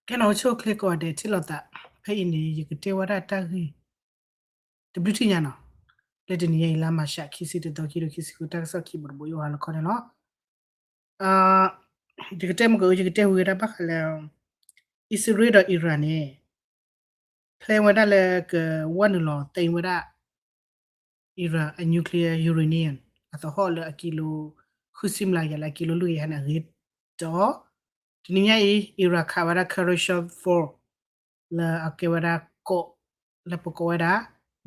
ကဲနီၣ် အိၣ်ဆူၣ်အိၣ်ချ့ကိးဂၤဒဲးထံၣ်လိာ်သး, ဖဲအံၤန့ၣ် ယကတဲဝဲဒၣ်တၢ်ဂ့ၢ် တဘျုးထံၣ်ညါနီၣ်, လၢတနံၤညါအံၤ လါမၤရှး ခံဆံတသီ ခံကထိခံဆံဃု တၢ်ကစီၣ်ခံဘိတဘိယူၢ်ဃီလၢခီန့ၣ်လီၤ. ယကတဲမ့ၢ်က ယကတဲဝံၤဝဲဒၣ်ဘၣ်ဃးလၢ အံၣ်စရ့လးဒီး Iran န့ၣ် plan ဝဲဒၣ်လၢကဝဲနုာ်လီၤသ့ဝဲဒၣ် Iran အ nuclear uranium အသဟီၣ်လၢအကံလိ ဃုဆံမျးကယၤလၢအကံလိလွံၢ်ကယၤန့ၣ် အဂ့ၤဒီး တနံၤညါအံၤ Iran ခးဝဲဒၣ် Khuzestan four လၢအကဲဝဲဒၣ်ကီး လၢပကိးဝဲဒၣ်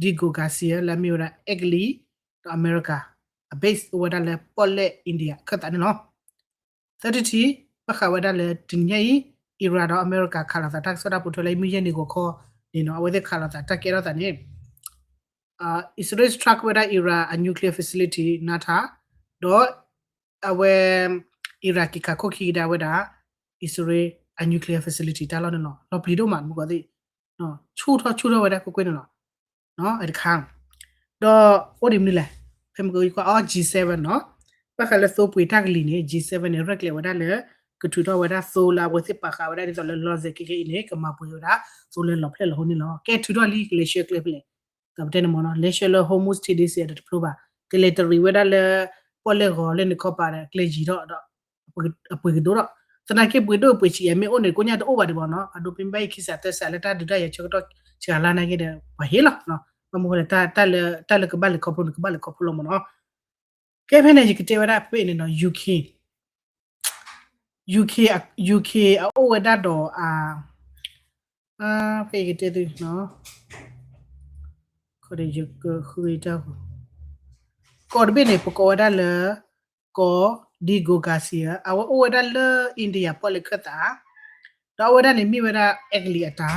Diego Garcia လၢအမ့ၢ်ဝဲဒၣ် အဲကလံး ဒီးအမဲရကၤ အ base အိၣ်ဝဲဒၣ်လၢပီၣ်လဲၣ် India အခၢၣ်သးန့ၣ်လီၤ. သၢထံၣ်တထံၣ် ဘၣ်ဃးဝဲဒၣ်လၢတနံၤညါအံၤ Iran ဒီးအမဲရကၤခးလိာ်သးတၢ်ကစီၣ်တၢ်ပိာ်ထွဲလၢမုၢ်ယဲၢ်နံၤဂီၤခီန့ၣ်နီၣ်, အဝဲသ့ၣ်ခးလိာ်သးတၢ်ကဲထီၣ်သးန့ၣ် အံၣ်စရ့လး strike ဝဲဒၣ် Iran အ nuclear facility နါထၣ် ဒီး အဝဲ Iran က့ၤခးခိၣ်ခံကဒါဝဲဒၣ် အံၣ်စရ့လးအ nuclear facility တၢ်လီၢ်န့ၣ်လီၤ. လီၤပျံၤဒိၣ်မး မုၢ်ကီၢ်သ့ၣ် ဆူၣ်ထီၣ်ဆူၣ်ထီၣ်ဝဲဒၣ်ကွ့ၢ်ကွ့ၢ်န့ၣ်လီၤ. တခါ ဒီးအိၣ်ဒံးမနုၤလဲၣ်, ဖဲမုၢ်ကီၢ်ယကွၢ်အီၤ G seven နီၣ်, ဘၣ်ဃးလၢသိပှ့ၤတၢ်ကလံၤန့ၣ် G seven န့ၣ် ရဲၣ်ကျဲၤဝဲဒၣ်လၢ ကထုးထီၣ်ဝဲဒၣ်သိလၢအဝဲသ့ၣ်ပာ်ဃာ်ဝဲဒၣ်ဒ်သိးလၢ လီၢ်စဲးခဲကဲအံၤန့ၣ် ကမၤပှဲၤဝဲဒၣ်သိလၢလီၤဖျဲၣ်လီၤဟိန့ၣ်လီၤ. ကဲထုးထီၣ်လံ ကလဲၤဆှၢကျဲဖဲလဲၣ်, ဒီးပတဲန့ၣ်မ့ၢ်နီၣ် လဲၤဆှၢလၢ Hormuz ထံဒ့စဲးဒီးတဖျိဘၣ်, ကလဲၤတရံးဝဲဒၣ်လၢ ပီၣ်လဲၣ်ဂီၤလၢန့ၣ်ခီပၤဒီး ကျဲယံၤထီၣ်ဒီး အပှ့ၤကဒိၣ်ဒီး သနာ်က့ပှ့ၤဒိၣ်ပှ့ၤဆံးအမ့ၢ်အိၣ်န့ၣ် ကိညါတအိၣ်ဘၣ်ဒံးဘၣ်နီၣ်, အဒိပမ့ၢ်ဘၣ်အံၤ ခံစးသၢစးလၢတၢ်ဒုးတၢ်ယၤဆၢကတီၢ်စှၤလါနာ်က့ဒီး ပှၤဟ့ၣ်လီၤ. ဘၣ်မနုၤဃိလဲၣ် တၢ်လၢကဘၣ်လဲၤခီဖျိန့ၣ် ကဘၣ်လဲၤခီဖျိလီၤမ့ၢ်နီၣ်. ကဲဖဲန့ၣ် ယကတဲဝဲဒၣ်ဖဲအံၤန့ၣ်နီၣ် UK UK UK အအိၣ်ဝဲဒၣ်ဒီး ဖဲယကတဲသု ယကဃုတၢ် ကီၢ်တဘ့ၣ်န့ၣ် ပကိးဝဲဒၣ်လၢ ကီး Diego Garcia အဝဲအိၣ်ဝဲဒၣ်လၢ India ပီၣ်လဲၣ်ခၢၣ်သး ဒီးအဝဲဒၣ်န့ၣ်မ့ၢ်ဝဲဒၣ် အဲကလံးအတၢ်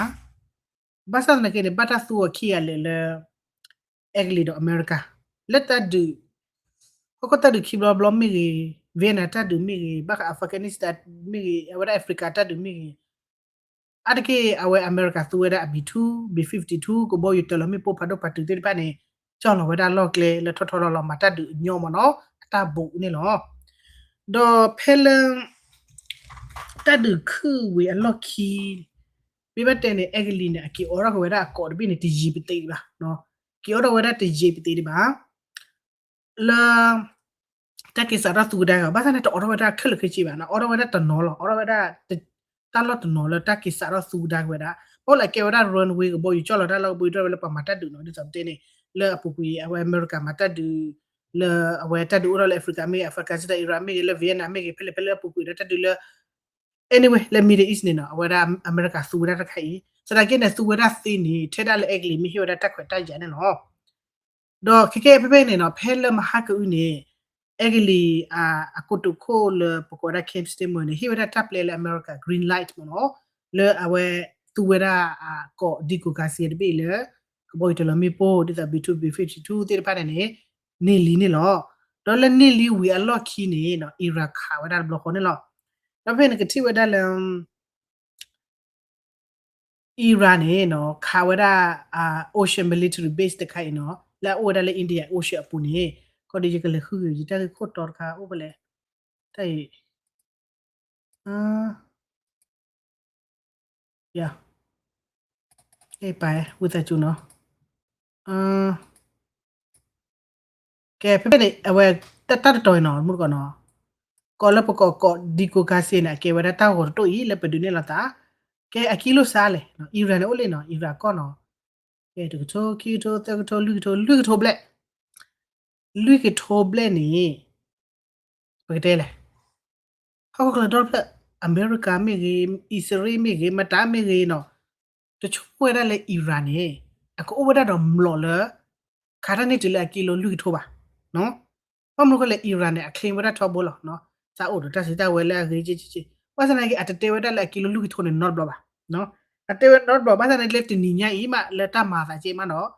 ဘၣ်ဆၣ်သနာ်က့န့ၣ် ဘၣ်တၢ်သူအီၤခံဂၤလၢာ်လၢ အဲကလံးဒီးအမဲရကၤ လၢတၢ်ဒုး ဟီၣ်ခိၣ်တၢ်ဒုးခံဘျီဘျီမ့ၢ်ဂ့ၤ, Vietnam တၢ်ဒုးမ့ၢ်ဂ့ၤ, ဘၣ်ဃး Afghanistan မ့ၢ်ဂ့ၤ, အဝဲဒၣ် Africa တၢ်ဒုးမ့ၢ်ဂ့ၤ, အါတက့ၢ်အဝဲအမဲရကၤသူဝဲဒၣ်အ B two, B fifty-two ကဘီယူၤတၢ်လီၤမ့ၣ်ပိၢ်ဖးဒိၣ်ဖးတုၤသ့ၣ်တဖၣ်န့ၣ် ကၠီၣ်လီၤဝဲဒၣ်လီၢ်ကျဲလၢထီထီလီၤလီၤ မၤတၢ်ဒုးအညီမ့ၢ်နီၣ် အတၢ်ဘူးန့ၣ်လီၤ. ဒီးဖဲလၢ တၢ်ဒုးခုၣ်ဝံၤအလီၢ်ခံ မ့ၢ်ဘၣ်တဲန့ၣ် အဲကလံးန့ၣ် အက့ၤအိးထီၣ်က့ၤဝဲဒၣ်အကီးတဘ့ၣ်န့ၣ် တယံာ်ပသ့ဒံးဘၣ်, က့ၤအိးထီၣ်ဝဲဒၣ်တယံာ်ပသ့ဒံးဘၣ် လၢ တၢ်က့ၤစးထီၣ်သူကဒါက့ၤ ဘၣ်ဆၣ်န့ၣ် တအိးထီၣ်ဝဲဒၣ်ခဲလၢာ်ခဲဆ့ဘၣ်နီၣ်, အိးထီၣ်ဝဲဒၣ်တနီၤလီၤ, အိးထီၣ်ဝဲဒၣ် တၢ်လီၢ်တနီၤလၢတၢ်က့ၤစးထီၣ်သူကဒါက့ၤဝဲဒၣ်, ဘၣ်လၢအကဲဝဲဒၣ် runway ကဘီယူၤကၠီၣ်လီၤတၢ်လီၢ်ကဘီယူၤတၢ်ဝဲလၢပှၤမၤတၢ်ဒုးနီၣ်, ဒ်သိးပတဲန့ၣ် လၢအပူၤကွံာ် အဝဲအမဲရကၤမၤတၢ်ဒုး လၢအဝဲတၢ်ဒုးအိၣ်ထီၣ်လၢ Africa မ့ၢ်ဂ့ၤ, Afghanistan, Iraq မ့ၢ်ဂ့ၤ, ဖဲလဲၣ်ဖဲလဲၣ်အပူၤကွံာ်ဒီးတၢ်ဒုးလၢ anyway လၢ Middle East န့ၣ်နီၣ်, အဝဲဒၣ်အမဲရကၤသူဝဲဒၣ်တခါအံၤ, သနာ်က့န့ၣ် သူဝဲဒၣ်သ့န့ၣ် ထဲဒၣ်လၢအဲကလံးမ့ၢ်ဟ့ၣ်ဝဲဒၣ်တၢ်ခွဲးတၢ်ယာ်န့ၣ်လီၤ. ဒီးခဲကဲဖဲဖဲန့ၣ်နီၣ်, ဖဲလၢမဟါကအုန့ၣ် အဲကလံး အကိတိာ်ခိၣ်လၢပကိးဝဲဒၣ် Keir Starmer န့ၣ် ဟ့ၣ်ဝဲဒၣ်တၢ်ပျဲလၢအမဲရကၤ green light မ့ၢ်နီၣ်, လၢအဝဲသူဝဲဒၣ်ကီး Diego Garcia တဘ့ၣ်အံၤလၢ ကဘီယူၤတၢ်လီၤမ့ၣ်ပိၢ် ဒ်သိး B two, B fifty-two သ့ၣ်တဖၣ်န့ၣ်န့ၣ် န့ၢ်လံန့ၣ်လီၤ. ဒီးလၢန့ၢ်လံဝံၤအလီၢ်ခံန့ၣ်နီၣ် Iran ခးဝဲဒၣ်တဘျီဃီန့ၣ်လီၤ. ဒီးဖဲန့ၣ်ကထံၣ်ဝဲဒၣ်လၢ Iran န့ၣ်နီၣ် ခးဝဲဒၣ် ocean military base တခါအံၤနီၣ် လၢအအိၣ်ဝဲဒၣ်လၢ India Ocean အပူၤန့ၣ်, ခီဒီးယကလဲၤဃုဂ့ၤ ယတၢ်ဂ့ၢ်ခိၣ်တီတခါအိၣ်ဖဲလဲၣ်, တၢ်အံၤ ယ ပာ်ဝံသးစူၤနီၣ်, ကဲဖဲဖဲန့ၣ် အဝဲ တၢ်တတီၤအံၤနီၣ် မုၢ်တကီၢ်နီၣ်, ကီးလၢပကိးကီး Diego Garcia န့ၣ် အကဲဝဲဒၣ်တၢ်ဂီၤတတိၢ်အံၤလၢပဒုးနဲၣ်လိာ်သး, ကဲအကံလိၣ်စါလဲၣ်, Iran န့ၣ်အိၣ်လံနီၣ် Iran ကီၢ်နီၣ်, ကဲတကထိ ခံကထိ သၢကထိ လွံၢ်ကထိ လွံၢ်ကထိဘျဲၣ်, လွံၢ်ကထိဘျဲၣ်န့ၣ် ပကတဲလဲၣ် ဟီၣ်ခိၣ်ချၢဒီဖျၢၣ် အမဲရကၤမ့ၢ်ဂ့ၤ, အံၣ်စရ့လးမ့ၢ်ဂ့ၤ, မတၤမ့ၢ်ဂ့ၤနီၣ်, တဆိကမိၣ်ဝဲဒၣ်လၢ Iran န့ၣ် အကအိၣ်ဝဲဒၣ်ဒီးမျိာ်လၢ ခးတၢ်န့ၢ်တုၤလၢအကံလိလွံၢ်ကထိဘၣ်. ဘၣ်မနုၤအဃိလဲၣ် Iran န့ၣ် အ claim ဝဲဒၣ်ထီဘိလီၤ, သးအိၣ်ဒီးတၢ်စုတၢ်ဝဲၤလၢအဂ့ၤက့ၤက့ၤ, ဘၣ်ဆၣ်သနာ်က့ အတတဲဝဲဒၣ်လၢအကံလိလွံၢ်ကထိန့ၣ်နီတဘျီဘၣ်. အတဲဝဲနီတဘျီ ဘၣ်ဆၣ်သနာ်က့လၢတနံၤညါအံၤမးလၢတၢ်မၤသးက့ၤမးနီၣ်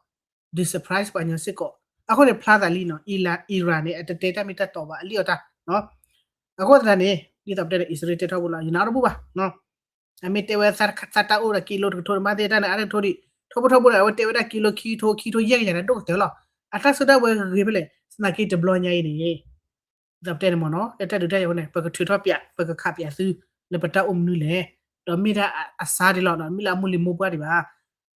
ဒုး surprise ပှၤကညီစ့ၢ်ကီး. အဃိန့ၣ် ဖျါသးလံနီၣ် Iran န့ၣ် အတတဲတၢ်မ့ၢ်တၢ်တီဘၣ်, အလံၣ်အီၣ်တၢ် အဃိသတးန့ၣ် ဒ်သိးပတဲန့ၣ် အံၣ်စရ့လးတဲထီဘိလီၤ ယနာ်အီၤတဘူၣ်ဘၣ်. အမ့ၢ်တဲဝဲသးတၢ်အိၣ်ဒီးကံလိတကထိန့ၣ် မ့ၢ်သ့ၣ်တၢ်န့ၣ် အါတကထိဒံး ထီဘိထီဘိန့ၣ် အဝဲတဲဝဲဒၣ်ကံလိခံကထိခံကထိယဲၢ်ကယၤန့ၣ် ဒိၣ်ကတၢၢ်လီၤ. အတၢ်စုတၢ်ဝဲဂ့ၤဖဲလဲၣ် သနာ်က့တဘျီညါအံၤန့ၣ် ဒ်သိးပတဲန့ၣ်မ့ၢ်နီၤ လၢတၢ်ဒုးတၢ်ယၤဝဲန့ၣ် ပကထုးထီၣ်ပၠး ပကခးပၠးသု လၢပတၢ်အိၣ်မနုၤလဲၣ် ဒီးမ့ၢ်ဒၣ်အစါဒံးလီၤ မ့ၢ်လၢအမိၢ်လံၤမိၢ်ပှၢ်ဒံးဘၣ်.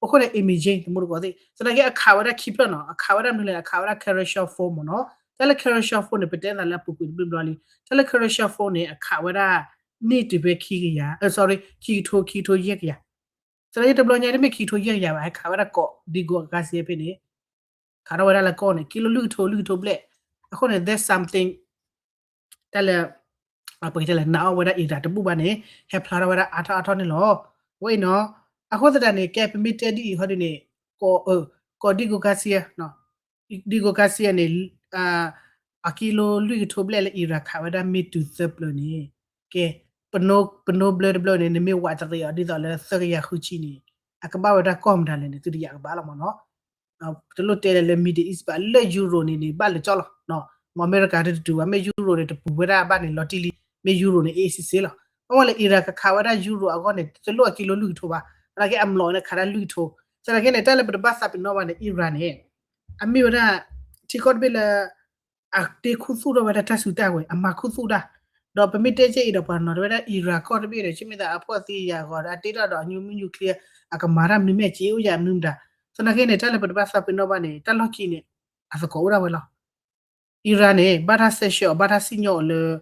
အဃိန့ၣ် imagine တမူတကိးသ့ၣ် သနာ်က့အခးဝဲဒၣ်ခံဖျၢၣ်နီၤ အခးဝဲဒၣ်မနုၤလဲၣ် အခးဝဲဒၣ် Kerensaw Four မ့ၢ်နီၤ တၢ်လၢ Kerensaw Four န့ၣ် ပတဲသးလၢအပူၤကွံာ်တဘျီဘျီလံ တၢ်လၢ Kerensaw Four န့ၣ် အခးဝဲဒၣ် န့ၢ်တုၤဖဲခံကယၤ sorry ခံကထိခံကထိယဲၢ်ကယၤ သနာ်က့တဘျီညါတမ့ၢ်ခံကထိယဲၢ်ကယၤဘၣ် ဟဲခးဝဲဒၣ်ကိး Diego Garcia ဖဲန့ၣ် ခးထီၣ်ဝဲဒၣ်လၢကီၢ်န့ၣ် ကံလိလွံၢ်ကထိလွံၢ်ကထိဘျဲၣ် အဃိန့ၣ် there's something တၢ်လၢ ပကတဲလၢနာ်အီၣ်ဝဲဒၣ် Iran တဘူၣ်ဘၣ်န့ၣ် ဟဲဖျါထီၣ်ဝဲဒၣ်အါထီၣ်အါထီၣ်န့ၣ်လီၤ. ဝဲအံၤနီၤ အဃိသတးန့ၣ် ကဲပမ့ၢ်တဲဒ်အံၤဟီဒ်န့ၣ် Diego Garcia နီၤ Diego Garcia န့ၣ် အကံလိလွံၢ်ကထိဘျဲၣ်လၢ Iran ခးဝဲဒၣ်မ့ၢ်တုၤသၢပျၢၤန့ၣ် ကဲ ပနိဘျၢတဘျၢန့ၣ် နမ့ၢ်ဝးတရံးအီၤဒ်သိးလၢသၢကယၤဃုဆံန့ၣ် အကဘၣ်ဝဲဒၣ်ကီၢ်မတၤလဲၣ်န့ၣ် သုတယာ်ကဘၣ်လီၤမ့ၢ်နီၤ တလိၣ်တဲလၢ Middle East ဘၣ် လၢ Euro န့ၣ်န့ၣ် ဘၣ်လၢကၠီလီၤ. မ့ၢ်အမဲရကၤတတူၢ်ဘၣ် မ့ၢ် Euro န့ၣ် တပူၤဝဲဒၣ်ဘၣ်န့ၣ် လီၤတံၢ်လံ မ့ၢ် Euro န့ၣ် အ့ၣ်စ့စ့လီၤ. ဘၣ်ဝဲလၢ Iran ကခးဝဲဒၣ် Euro အဂီၢ်န့ၣ် တလိၣ်အကံလိလွံၢ်ကထိဘၣ်. သနာ်က့အမျိာ်န့ၣ်ခးဒၣ်လွံၢ်ကထိ. သနာ်က့န့ၣ် တၢ်လၢပတဘၣ်သးပ့ၤနီၣ်ဘၣ်န့ၣ် Iran န့ၣ် အမ့ၢ်ဝဲဒၣ် ထံကီၢ်တဘ့ၣ်လၢ အတ့ခူသူၣ်ထီၣ်ဝဲဒၣ်တၢ်စုတၢ်ဝဲၤ အမၤခူသူၣ်တၢ် ဒီးပမ့ၢ်တဲကဲအံၤဒီးပှၤနီၤတဝဲဒၣ် Iran ကီၢ်တဘ့ၣ်ဒီး ဆ့မ့ၢ်သးအဖှီၣ်သံယာ်ဂီၤဒီး အတ့ထီၣ်ဒီးအညိမုၢ်ညိချ့ အကမၤတၢ်မနုၤမ့ၢ်က့အိၣ်ယၤမနုၤမတၤ. သနာ်က့န့ၣ် တၢ်လၢပတဘၣ်သးပ့ၤနီၣ်ဘၣ်န့ၣ် တ၁လီၢ်ခံန့ၣ် အသကိးအိၣ်ဒၣ်ဝဲလီၤ. Iran န့ၣ် ဘၣ်တၢ်စဲးဆှၢအီၤ ဘၣ်တၢ်စံၣ်ညီၣ်အီၤလၢ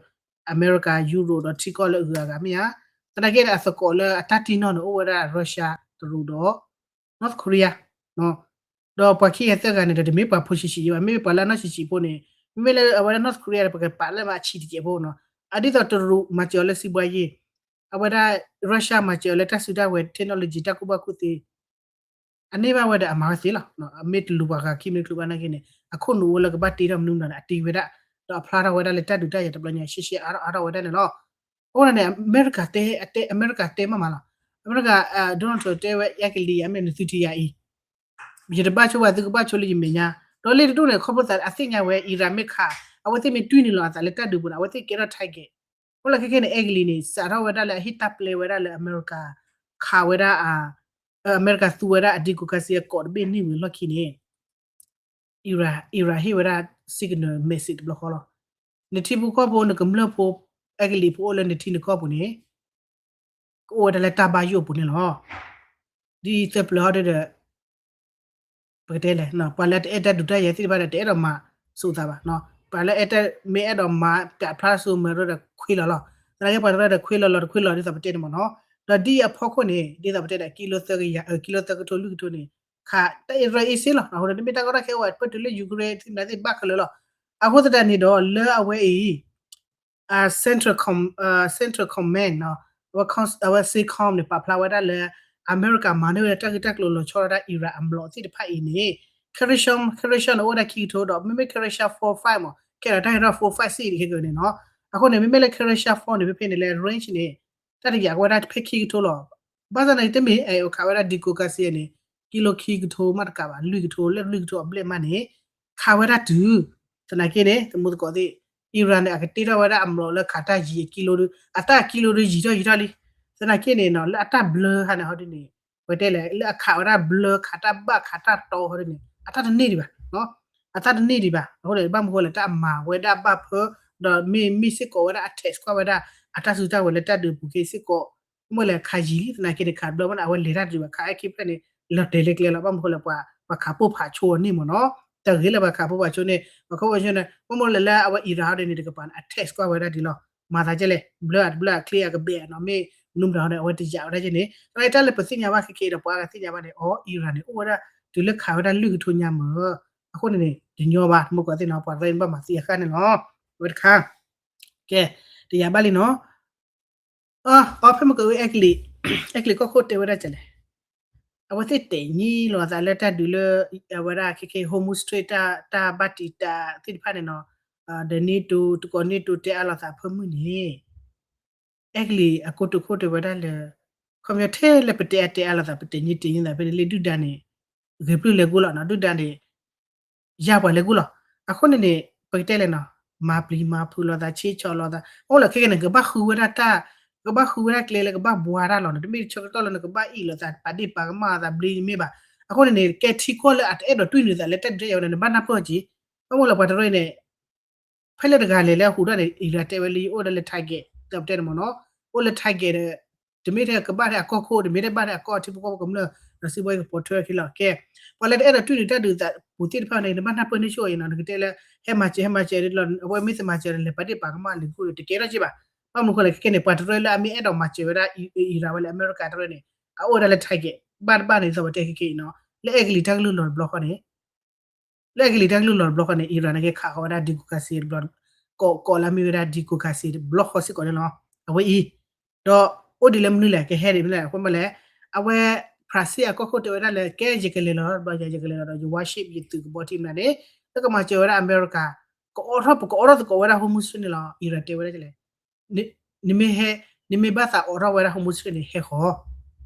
အမဲရကၤ Euro ဒီးထံကီၢ်လၢအဂုၤအဂၤမ့ၢ်ဧါ. သနာ်က့န့ၣ် အသကိးလၢအတၢ်တံၢ်နီၢ်န့ၣ် အိၣ်ဝဲဒၣ် Russia တရူးဒီး North Korea ဒီးပှၤခံဂၤသၢဂၤန့ၣ်ဒီး တမ့ၢ်ပှၤဖိဆံးဆံးဘၣ် မ့မ့ၢ်ပှၤလၢအနီၢ်ဆံးဆံးဖိန့ၣ် မ့မ့ၢ်လၢအဝဲဒၣ် North Korea န့ၣ် ပကပာ်လၢမၤဆံးတကဲးဖိနီၤ. အဒ်သိးတရူးမၤစၢၤအီၤလၢစံးဘှါယ့ၢ် အဝဲဒၣ် Russia မၤစၢၤအီၤလၢတၢ်စုတၢ်ဝဲၤ technology တၢ်ကူၣ်ဘၣ်ကူၣ်သ့ အန့ၢ်ဘၣ်ဝဲဒီးအမၤဝဲသ့လီၤ. အမ့ၢ်တလူၤပှၤဂၤခံမ့ၢ်တချုးဘၣ်နာ်က့န့ၣ် အခိၣ်နူာ်အိၣ်လၢကဘၣ်တ့ထီၣ်မနုၤမတၤန့ၣ် အတ့ဝဲဒၣ် ဒီးအဖျါထီၣ်ဝဲဒၣ်လၢတၢ်ဒုးတၢ်ယၤတဘျီညါ ရှဲရှဲအါထီၣ်အါထီၣ်ဝဲဒၣ်န့ၣ်လီၤ. အဃိန့ၣ် အမဲရကၤတဲ အမဲရကၤတဲမးမးလီၤ. အမဲရကၤ Donald Trump တဲဝဲ အဲကလံး ယမ့ၢ်နသုထံယၤအံၤ ယတဘၣ်ဆိဘၣ် သုကဘၣ်ဆိလၢယမဲာ်ညါ ဒီးလၢတဒူၣ်န့ၣ် ခီဖျိသးအသ့ၣ်ညါဝဲ Iran မ့ၢ်ခး အဝဲသ့ၣ်မ့ၢ်တွံၢ်န့ၢ်လီၤအသးလၢတၢ်ဒုးပူၤန့ၣ် အဝဲသ့ၣ်ကဲထီၣ် target အဃိလၢခဲခဲန့ၣ် အဲကလံးန့ၣ် စးထီၣ်ဝဲဒၣ်လၢအဟ့ၣ်တၢ်ပျဲဝဲဒၣ်လၢအမဲရကၤ ခးဝဲဒၣ် အမဲရကၤသူဝဲဒၣ်အ Diego Garcia ကိးတဘ့ၣ်န့ၢ်ဝံၤအလီၢ်ခံန့ၣ် Iran Iran ဟ့ၣ်ဝဲဒၣ် signal message တဘျီဃီလီၤ. နထံဖိကီၢ်ဖိ နကမျၢၢ်ဖိ အဲကလံးဖိအိၣ်လၢနထံနကီၢ်ပူၤန့ၣ် ကအိၣ်ဝဲဒၣ်လၢတၢ်ဘၣ်ယိၣ်အပူၤန့ၣ်လီၤ. ဒ်သၢပျၢၤဟီဒ်ဒီး ပကတဲလဲၣ် ပှၤလၢတအဲၣ်တၢ်ဒုးတၢ်ယၤသ့ၣ်တဖၣ်ဒီး တအဲၣ်ဒိးမၤဆိသးဘၣ်. ပှၤလၢအဲၣ်တၢ် မ့ၢ်အဲၣ်ဒိးမၤပျးဖျါဆိမၤရၢဒီးခွ့လီၤလီၤ. သနာ်က့ပှၤတရၢဒီးခွ့လီၤလီၤတခွ့လီၤဒ်သိးပတဲန့ၣ်မ့ၢ်နီၤ. ဒီးဒ်အဖီခိၣ်န့ၣ် ဒ်သိးပတဲဒီး ကံလိသၢကယၤ ကံလိသၢကထိလွံၢ်ကထိန့ၣ် ခးတၢ်အ့ၣ်ရၢအ့ၣ်စ့လီၤ. အဃိန့ၣ် တမ့ၢ်တၢ်ကီတၢ်ခဲအိၣ် ပတုၤလၢ Ukraine သ့ၣ်မနုၤသ့ၣ်ဘၣ်ခဲလၢာ်လီၤ. အဃိသတးန့ၣ်ဒီး လၢအဝဲအံၤ Central Com Central Command နီၤ အဝဲ အဝဲ CENTCOM န့ၣ် ပာ်ဖျါဝဲဒၣ်လၢ အမဲရကၤမၤန့ၢ်ဝဲဒၣ်တၢ်ဂ့ၢ်တၢ်ကျိၤလီၤဆီဒၣ်တၢ် Iran အမျိာ်သ့ၣ်တဖၣ်အံၤန့ၣ် Kerensaw Kerensaw န့ၣ် အိၣ်ဝဲဒၣ်ခံကထိဒီး မ့မ့ၢ် Kerensaw four five မ့ၢ် ကဲဒီးတၢ်ဟဲထီၣ် four five six ခဲကနံၣ်န့ၣ်နီၤ. အဃိန့ၣ် မ့မ့ၢ်လၢ Kerensaw four န့ၣ် ဖဲဖဲန့ၣ်လၢ range န့ၣ် တၢ်တယာ်ကဝဲဒၣ်ဖဲခံကထိလီၤ. ဘၣ်ဆၣ်န့ၣ် တမ့ၢ်အဲၣ်အိၣ်ခးဝဲဒၣ် Diego Garcia န့ၣ် ကံလိခံကထိမးတကးဘၣ် လွံၢ်ကထိ လၢလွံၢ်ကထိအဘျဲၣ်မးန့ၣ် ခးဝဲဒၣ်တုၤ သနာ်က့န့ၣ် တမူသကိးသ့ၣ် Iran န့ၣ် အကတ့ထီၣ်ဝဲဒၣ်အမျိာ်လၢခးတၢ်ယံၤအကံလိဒီး အတၢ်အကံလိဒီးယံၤထီၣ်ယံၤထီၣ်လံ. သနာ်က့န့ၣ်နီၤ လၢအတၢ်ဘျၢဟါန့ၣ်ဟီဒ်န့ၣ် ပတဲလဲၣ် လၢအခးဝဲဒၣ်ဘျၢခးတၢ်ဘၣ်ခးတၢ်တီဟီဒ်န့ၣ် အတၢ်တန့ၢ်ဒံးဘၣ် အတၢ်တန့ၢ်ဒံးဘၣ်. အဃိန့ၣ် ဘၣ်မနုၤဃိလဲၣ် တၢ်အမၤဝဲဒၣ်ဘၣ်ဖၢ ဒီးမ့ၢ်မ့ၢ်စ့ၢ်ကီးဝဲဒၣ်အ test ကွၢ်ဝဲဒၣ် အတၢ်စုတၢ်ဝဲၤလၢတၢ်ဒုးပူၤက့ၤစ့ၢ်ကီး မ့ၢ်လဲၣ်ခးယံၤလံ သနာ်က့န့ၣ် ခးဘျၢမးန့ၣ် အဝဲလဲၤတၢ်တဒုးဘၣ် ခးအဲၣ်ခံဖျၢၣ်န့ၣ် လီၤတဲာ်လၢကျဲလီၤ. ဘၣ်မနုၤဃိလဲၣ် ပှၤ ပှၤခးပိၢ်ဖးဆိအီၤန့ၣ်မ့ၢ်နီၤ တဂ့ၤလၢပှၤခးပိၢ်ဖးဆိန့ၣ် ပှၤခးပိၢ်ဖးဆိန့ၣ် ဘၣ်မနုၤလဲၣ်လၢအဝဲ Iran ဟီဒ်န့ၣ် တကပၤန့ၣ် အ test ကွၢ်ဝဲဒၣ်ဒ်လီၤ မၤသးကဲလဲၣ် ဘျၢအတဘျၢအချ့အကဘဲးနီၤ မ့ၢ်မနုၤမတၤဟီန့ၣ် အဝဲတယာ်ဝဲဒၣ်ကဲန့ၣ် သနာ်က့တၢ်လၢပသ့ၣ်ညါဘၣ်ခဲက့ၤဒီး ပှၤအါဂၤသ့ၣ်ညါဘၣ်န့ၣ် အီ Iran န့ၣ် အိၣ်ဝဲဒၣ် တုၤလၢခးဝဲဒၣ်လွံၢ်ကထိညါမ့ၢ် အဃိန့ၣ်န့ၣ် တညီဘၣ် တမူသကိးသ့ၣ်နီၤ ပှၤရဲန့ၣ်ဘၣ်မၤသံအခါန့ၣ်လီၤ. အဝဲတခါ ကဲ တယာ်ဘၣ်လံနီၤ အီ ဖဲမ့ၢ်ကဝဲ အဲကလံး အဲကလံးကီၢ်ခိၣ်တဲဝဲဒၣ်ကလဲၣ် အဝဲသ့ၣ်တဲာ်ညံလိာ်အသးလၢတၢ်ဒုးလၢ အဝဲဒၣ်ခဲခဲ Hormuz Strait တၢ် တၢ်ဘၣ်တံာ်တာ်သ့ၣ်တဖၣ်န့ၣ်နီၤ ဒီး NATO တကိး NATO တဲအါလိာ်သးဖၢမုၢ်န့ၣ် အဲကလံးအကိတိာ်ခိၣ်တဲဝဲဒၣ်လၢ ခီပညီထဲလၢပတဲအါတဲအါလိာ်သး ပတဲာ်ညံတဲာ်ညံသးဖဲန့ၣ်လၢဒုၣ်ဒါန့ၣ် ဂ့ၤပျုၢ်လဲၤကူလီၤနီၤ ဒုၣ်ဒါန့ၣ် ယါပှၤလဲၤကူလီၤ. အဃိန့ၣ်န့ၣ် ပကတဲလဲၣ်နီၤ မၤပျံၤမၤဖုးလိာ်သး ဆ့ဆီၣ်လိာ်သး အိၣ်လၢခဲကနံၣ်န့ၣ် ကဘၣ်ဃုဝဲဒၣ်တၢ် ကဘၣ်ဃုဝဲဒၣ်ကျဲလၢကဘၣ်ဘှါတၢ်လီၤန့ၣ် တမ့ၢ်တဆၢကတီၢ်လၢနကဘၣ်အ့ၣ်လိာ်သး ပာ်ဒ့ၣ်ပာ်ကမၣ်သးဘျ့တမ့ၢ်ဘၣ်. အဃိန့ၣ်န့ၣ် ကဲထံကီၢ်လၢအတအဲၣ်ဒိးတွံၢ်န့ၢ်သးလၢတၢ်ဒုးတၢ်ယၤဝဲန့ၣ် နဘၣ်နၢ်ပၢၢ်က့ၤ ဘၣ်မနုၤလၢပှၤတရၢအံၤန့ၣ် ဖဲလၢတဂၤလဲၤလၢအဟူးထီၣ်န့ၣ် Iran တဲဝဲလၢယအိၣ်ဒၣ်လၢ target ဒီးပတဲန့ၣ်မ့ၢ်နီၤ အိၣ်လၢ target ဒီး တမ့ၢ်ထဲကဘၣ်ထဲအကီၢ်ခိၣ် တမ့ၢ်ထဲဘၣ်ထဲအကီၢ်ထံဖိကီၢ်ဖိကမျၢၢ် ဒီးစံးဘၣ်ကပိာ်ထွဲအခံလီၤ ကဲ ပှၤလၢတအဲၣ်ဒိးတွံၢ်န့ၢ်တၢ်ဒုးသးပူၤသ့ၣ်တဖၣ်န့ၣ် နဘၣ်နၢ်ပၢၢ်န့ၢ်ဆိၣ်အံၤနီၤ နကတဲလၢ ဟဲမၤစၢၤ ဟဲမၤစၢၤလီၤ အဝဲမ့ၢ်တမၤစၢၤန့ၣ် လဲၤပာ်ဒ့ၣ်ပာ်ကမၣ်လံၤခိၣ်တကဲထီၣ်က့ဘၣ်. ဘၣ်မနုၤဃိလဲၣ် ခဲကနံၣ်န့ၣ် ပှၤတရၢလၢအမ့ၢ်အဲၣ်ဒိးမၤစၢၤဝဲဒၣ် Iran ဝဲလၢအမဲရကၤတရၢန့ၣ် အအိၣ်ဝဲဒၣ်လၢ target ဘၣ်တဘၣ်န့ၣ် ဒ်သိးပတဲခဲကနံၣ်အံၤနီၤ လၢအဲကလံးတၢ်ကလုၢ်လီၤတဘျီဃီန့ၣ် လၢအဲကလံးတၢ်ကလုၢ်လီၤတဘျီဃီန့ၣ် Iran န့ၣ်က့ၤခးဃီၤဝဲဒၣ် democracy တဘျီ ကိးကိးလၢအမ့ၢ်ဝဲဒၣ် democracy တဘျီဃီစ့ၢ်ကီးန့ၣ်လီၤ. အဝဲအံၤ ဒီးအိၣ်ဒ်လဲၣ်မနုၤလဲၣ် ကဟဲဒ်မနုၤလဲၣ် အဃိမ့ၢ်လဲၣ် အဝဲ ဖရၣ်စ့ၣ်အကီၢ်ခိၣ်တဲဝဲဒၣ်လၢ ကဲယကလဲၤလီၤတဘျီ ယကလဲၤလီၤဒီး ယ warship ယသုးကဘီထံမနုၤန့ၣ် လၢကမၤစၢၤဝဲဒၣ်အမဲရကၤ ကအိးထီၣ် ပကအိးထီၣ်သကိးဝဲဒၣ် Hormuz Strait န့ၣ်လီၤ Iran တဲဝဲဒၣ်လဲၣ် နမ့ၢ်ဟဲ နမ့ၢ်ဘၣ်သးအိးထီၣ်ဝဲဒၣ် Hormuz Strait န့ၣ် ဟဲ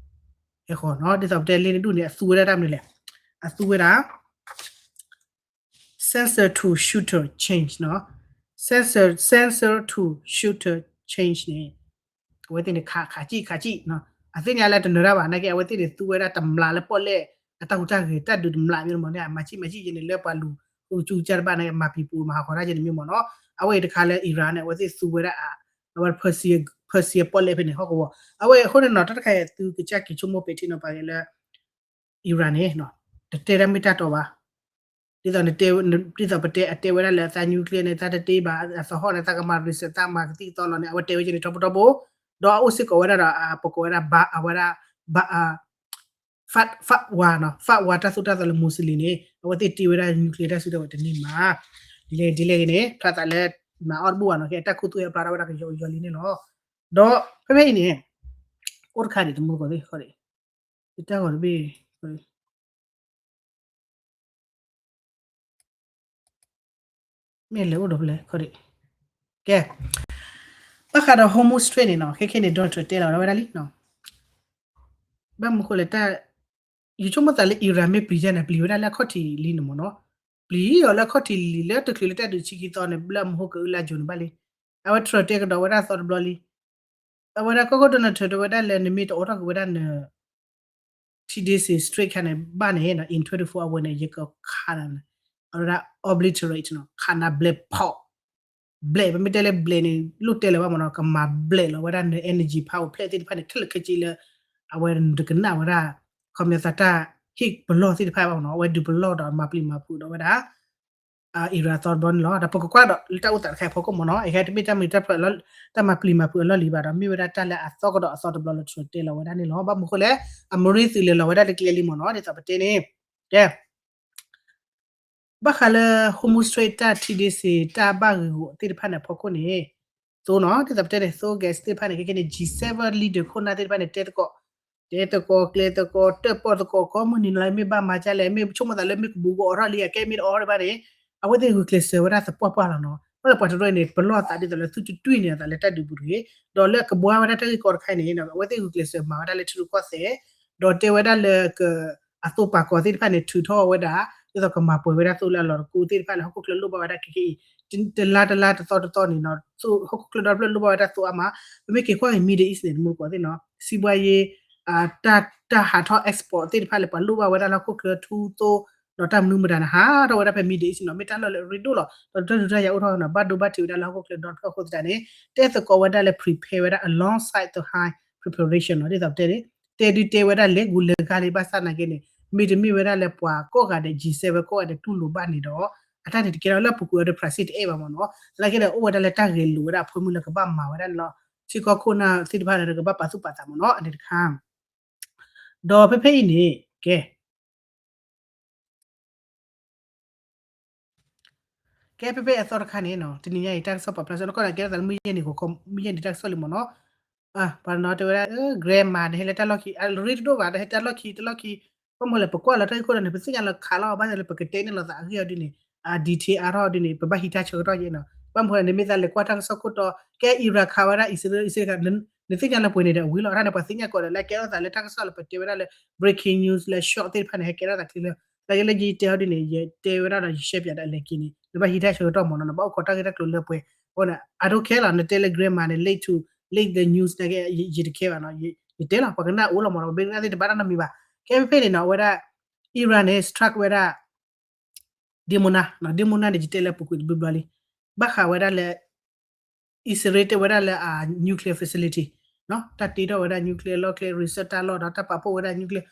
ဃီၤ ဟဲဃီၤနီၤ ဒ်သိးပတဲလ့နဒူၣ်န့ၣ် အသူဝဲဒၣ်တၢ်မနုၤလဲၣ် အသူဝဲဒၣ် sensor to shooter change နီၤ sensor sensor to shooter change န့ၣ် အဝဲသ့ၣ်န့ၣ် ခးခးကံၣ်ခးကံၣ်နီၤ အသ့ၣ်ညါလၢတနၢၤတၢ်ဘၣ် နာ်က့ အဝဲသ့ၣ်န့ၣ် သူဝဲဒၣ်တမျးလၢပီၣ်လဲၣ် အတၢ်ဟူးတၢ်ဂဲၤ တၢ်ဒုးတမျးမ့ၢ်မ့ၢ်န့ၣ် အမၤဆံၣ်မၤဆံၣ်ယဲန့ၣ် လၢပှၤလူၤ ဃုကစူကစၢ်တဘၣ်န့ၣ် မၤပံၤပူၤ မၤဟးဂီၤတၢ်ယဲန့ၣ်မ့ၢ်မ့ၢ်နီၤ အဝဲအံၤတခါလၢ Iran န့ၣ် အဝဲသ့ၣ်သူဝဲဒၣ် အဝဲ Persia ပီၣ်လဲၣ်ဖဲန့ၣ် ဟီၣ်ကဝီၤ အဝဲအဃိန့ၣ်နီၤ တၢ်တခါအံၤ သုကစၢ်က့ၤဆိကမိၣ်ပဲာ်ထံနီၤဖးက့ၤလၢ Iran န့ၣ် တတဲတၢ်မ့ၢ်တၢ်တီဘၣ် ဒ်သိး ဒ်သိးပတဲ အတဲဝဲဒၣ်လၢအသး nuclear န့ၣ် သးတတ့ဘၣ် အသဟီၣ်န့ၣ် သးကမၤ research သးမၤကသံၣ်ကသီလီၤန့ၣ် အဝဲတဲဝဲကဲန့ၣ် ထီဘိထီဘိ ဒီးအအိၣ်စ့ၢ်ကီးဝဲဒၣ်ဒီး အပကိးဝဲဒၣ် ဘၣ် အဝဲဒၣ် ဘၣ် fatwa နီၤ fatwa တၢ်သိၣ်တၢ်သီလၢ Muslim န့ၣ် အဝဲသ့ၣ်တ့ဝဲဒၣ် nuclear တၢ်စုတၢ်ဝဲတန့ၢ်မး ဒ်လဲၣ်ဒ်လဲၣ်ဂ့ၤန့ၣ် ဖျါသးလၢ မၤအီၣ်တဘူၣ်ဘၣ်နီၤ ကဲတၢ်ခူသူၣ်ဟဲဖျါထီၣ်ဝဲဒၣ်ကယီကယီလံန့ၣ်လီၤ ဒီးဖဲဖဲအံၤန့ၣ် အိၣ်တခါဒံးတမူတကိးသ့ၣ်ဃီဒံး ယတၢ်ဂီၤတဘ့ၣ် မ့ၢ်လဲၤအိၣ်ဒီးဖဲလဲၣ် ခီဒံး ကဲ ဘၣ်ဃးဒီး Hormuz Strait န့ၣ်နီၤ ခဲခဲန့ၣ် Donald Trump တဲလီၤဝဲဒၣ်လံနီၤ ဘၣ်မနုၤဃိလဲၣ် တၢ် ယဆိကမိၣ်သးလၢ Iran မ့ၢ်ပျံၤယဲန့ၣ် ပျံၤဝဲဒၣ်လၢအခီၣ်ထံးလံန့ၣ်မ့ၢ်နီၤ ပျံၤအီၤလၢအခီၣ်ထံးလံ လၢတချုးလၢတၢ်ဒုးဆံခံသီန့ၣ် ဘျၢမဟိကအုလၢအယိာ်န့ၣ်ဘၣ်လံ အဝဲ Trump တဲကဒီးဝဲဒၣ်သီတဘျီလံ အဝဲဒၣ်ကီၢ်ခိၣ် Donald Trump တဲဝဲဒၣ်လၢနမ့ၢ်တအိးထီၣ်က့ၤဝဲဒၣ်န ထံဒ့စ့ Strait ခါန့ၣ် ဘၣ်န့ၣ် in twenty-four hour န့ၣ် ယကခးနၤ အဝဲဒၣ် obliterate နီၤ ခးနၤဘျဲးဖီၣ် ဘျဲး ပမ့ၢ်တဲလၢဘျဲးန့ၣ် လိၣ်တဲလၢၤဘၣ်မ့ၢ်နီၤ ကမၤဘျဲးလီၤဝဲဒၣ်န energy power plant သ့ၣ်တဖၣ်န့ၣ် ခဲလၢာ်ခဲဆ့လၢ အဝဲတကနၣ်ဝဲဒၣ် ခီပညီသးတၢ်ဟ့ၣ်ပလီၢ်သ့ၣ်တဖၣ်ဘၣ်မ့ၢ်နီၤ အဝဲဒုးပလီၢ်ဒီးမၤပျံၤမၤဖုးဒီးဝဲဒၣ် Iran အသီတဘျီန့ၣ်လီၤ. ဒီးပကကွၢ်ဒီးလၢတၢ်အိၣ်သးတခါအံၤဖီခိၣ်မ့ၢ်နီၤ အခဲတမ့ၢ်တၢ်မုာ်တၢ်ဖျိး တၢ်မၤပျံၤမၤဖုးအလီၢ်လံၤဘၣ်ဒီး မ့ၢ်ဝဲဒၣ်တၢ်လၢအသီကဒီးအသီတဘျီလၢ Trump တဲလီၤဝဲဒၣ်န့ၣ်လီၤ. ဘၣ်မနုၤဃိလဲၣ် အmarineသုးလဲၤလီၤဝဲဒၣ်လၢကျဲလံမ့ၢ်နီၤ ဒ်သိးပတဲန့ၣ် ကဲ ဘၣ်ဃးလၢ Hormuz Strait တၢ်ထံဒ့စ့ တၢ်ဘၣ်ဂ့ၢ်ဂီၤသ့ၣ်တဖၣ်န့ၣ်အဖီခိၣ်န့ၣ် သိနီၤ ဒ်သိးပတဲန့ၣ် သိ gas သ့ၣ်တဖၣ်န့ၣ် ခဲကနံၣ်န့ၣ် G seven leader ခိၣ်နၢ်သ့ၣ်တဖၣ်န့ၣ် တဲသကိး တဲသကိးကျဲသကိး တၢၣ်ပီၣ်သကိး ကိးမုၢ်နံၤလီၤ မ့ၢ်ဘၣ်မၤဒ်လဲၣ် မ့ၢ်ဆိကမိၣ်သးလၢမ့ၢ်ကဘူးကအိးထီၣ်လံ အကဲမ့ၢ်တအိးထီၣ်ဘၣ်န့ၣ် အဝဲသ့ၣ်ဂုာ်ကျဲးစၢးဝဲဒၣ်သပှၢ်ပှၢ်လီၤနီၤ. အဃိလၢပှၤတရၢန့ၣ် ပလီၢ်သးဒ်သိးလၢသုတတွံၢ်န့ၢ်အသးလၢတၢ်ဒုးပူၤတဂ့ၤ ဒီးလၢကဘှါဝဲဒၣ်တၢ်ဂ့ၢ်ကီတခါအံၤန့ၣ် အဝဲသ့ၣ်ဂုာ်ကျဲးစၢးမၤဝဲဒၣ်လၢထံရူၢ်ကီၢ်သဲး ဒီးတဲဝဲဒၣ်လၢ အသိပာ်ကီၤသ့ၣ်တဖၣ်န့ၣ် ထုးထီၣ်ဝဲဒၣ် ဒ်သိးကမၤပှဲၤဝဲဒၣ်သိလၢအလီၢ်တကူသ့ၣ်တဖၣ်လၢဟီၣ်ခိၣ်ချၢလိၣ်ဘၣ်ဝဲဒၣ်ခဲကနံၣ်အံၤ တလါတလါတသီတသီန့ၣ်နီၤ ဟီၣ်ခိၣ်ချၢဒီဖျၢၣ်လိၣ်ဘၣ်ဝဲဒၣ်သိအါမး ပမ့ၢ်က့ၤကွၢ်က့ၤ Middle East န့ၣ် တမူတကိးသ့ၣ်နီၤ စံးဘှါယ့ တၢ်ဟးထီၣ် export သ့ၣ်တဖၣ်လၢပှၤလိၣ်ဘၣ်ဝဲဒၣ်လၢဟီၣ်ခိၣ်ချၢထူသိ ဒီးတၢ်မနုၤမတၤန့ၣ် ဟးထီၣ်ဝဲဒၣ်ဖဲ Middle East နီၤ မ့ၢ်တၢ်လီၢ်လၢအရ့ဒိၣ်လီၤ ဒီးတၢ်ဒုးတၢ်ယၤအိၣ်ထီၣ်နီၤ ဘၣ်ဒိဘၣ်ထံးဝဲဒၣ်လၢဟီၣ်ခိၣ်ချၢဒီဖျၢၣ်အဃိသတးန့ၣ် တဲသကိးဝဲဒၣ်လၢ prepare ဝဲဒၣ် alongside the high preparation နီၤ ဒ်သိးပတဲန့ၣ် တဲဒုးတဲဝဲဒၣ်လဲၤဂူာ်လဲၤဂၤလံ ဘၣ်ဆၣ်နာ်က့န့ၣ် မ့တမ့ၢ်ဝဲဒၣ်လၢပှၤကိးဂၤဒဲး G seven ကိးဂၤဒဲးတူၢ်လိာ်ဘၣ်န့ၣ်ဒီး အတၢ်န့ၣ်တကဲထီၣ်လၢအပူၤကွံာ်အီၤဒီး ဖရၣ်စ့ၣ်တအဲၣ်ဘၣ်မ့ၢ်နီၤ သနာ်က့ဒီးအိၣ်ဝဲဒၣ်လၢတၢ်ဂဲၤလိာ်ဝဲဒၣ်အဖၢမုၢ်လၢကဘၣ်မၤဝဲဒၣ်န့ၣ်လီၤ ထံကီၢ်ခိၣ်နၢ်သ့ၣ်တဖၣ်န့ၣ် ကဘၣ်ပာ်သူၣ်ပာ်သးမ့ၢ်နီၤ အန့ၣ်တခါ ဒီးဖဲဖဲအံၤန့ၣ် ကဲ ကဲဖဲဖဲအသီတခါန့ၣ်နီၤ တနံၤညါအံၤတၢ်ကစီၣ်ပာ်ဖျါဆၢ နကီၢ်န့ၣ်ကဲထီၣ်သးလၢမုၢ်ယဲၢ်နံၤ မုၢ်ယဲၢ်နံၤတၢ်ကစီၣ်လံမ့ၢ်နီၤ ပှၤနီၤတဲဝဲဒၣ် grammar န့ၣ် ဟဲလၢတၢ်လီၢ်ခံ အရ့တဒိၣ်ဘၣ် ဟဲတၢ်လီၢ်ခံ တၢ်လီၢ်ခံ ဘၣ်မနုၤလဲၣ်ပကွၢ်လီၤတၢ်ဂ့ၢ်ခိၣ်ဒီးန့ၣ် ပသ့ၣ်ညါလၢခးလီၤ ဘၣ်ဆၣ်လၢပကတဲန့ၢ်လိာ်သးအဂ့ၢ်အီၤဒ်န့ၣ် အ detail အါထီၣ်ဒ်န့ၣ် ပဘၣ်ဟံးတၢ်ဆၢကတီၢ်ယဲနီၤ ဘၣ်မနုၤလဲၣ် နမ့ၢ်သးလဲၤကွၢ်တၢ်ကစီၣ်ခိၣ်တီ ကဲ Iran ခးဝဲဒၣ် အံၣ်စရ့လး အံၣ်စရ့လး နသ့ၣ်ညါလၢပှဲၤန့ၣ်ဒီးအဝံၤလီၤ တၢ်န့ၣ် ပှၤသ့ၣ်ညါကီးဒီးလၢကဲထီၣ်သးလၢတၢ်ကစီၣ်လၢပတဲဝဲဒၣ်လၢ breaking news လၢ short သ့ၣ်တဖၣ်န့ၣ် ဟဲကဲထီၣ်သးချ့လၢ သနာ်က့လၢယတဲအီၤဒ်န့ၣ် ယတဲဝဲဒၣ်ဒီးယရှဲပၠးဒီးအလဲၤက့ၤန့ၣ် နဘၣ်ဟံးတၢ်ဆၢကတီၢ်မ့ၢ်နီၤ, နဘၣ်အိၣ်ခိးတၢ်ဂ့ၢ်တၢ်ကျိၤလၢပှဲၤ, အဃိန့ၣ် I don't care လီၤ, နတဲလၢ grammar န့ၣ် late to, late the news နာ်က့ ယတ care ဘၣ်နီၤ, ယတဲလီၤ ပှၤကနၣ်အိၣ်လီၤမ့ၢ်နီၤ, ပမ့ၢ်ကနၣ်သ့ၣ်တဘၣ်တၢ်နီတမံၤဘၣ်, ကဲဖဲဖဲန့ၣ်နီၤ အဝဲဒၣ် Iran န့ၣ် strike ဝဲဒၣ် Dimona, Dimona န့ၣ် ယတဲလၢအပူၤကွံာ်တဘျီဘျီလံ, ဘၣ်ဃးဝဲဒၣ်လၢ အံၣ်စရ့လးတဲဝဲဒၣ်လၢအ nuclear facility, တၢ်တ့ထီၣ်ဝဲဒၣ် nuclear လီၢ်ကျဲ research တၢ်လီၢ်ဒီးတၢ်ပာ်ဖှိၣ်ဝဲဒၣ် nuclear,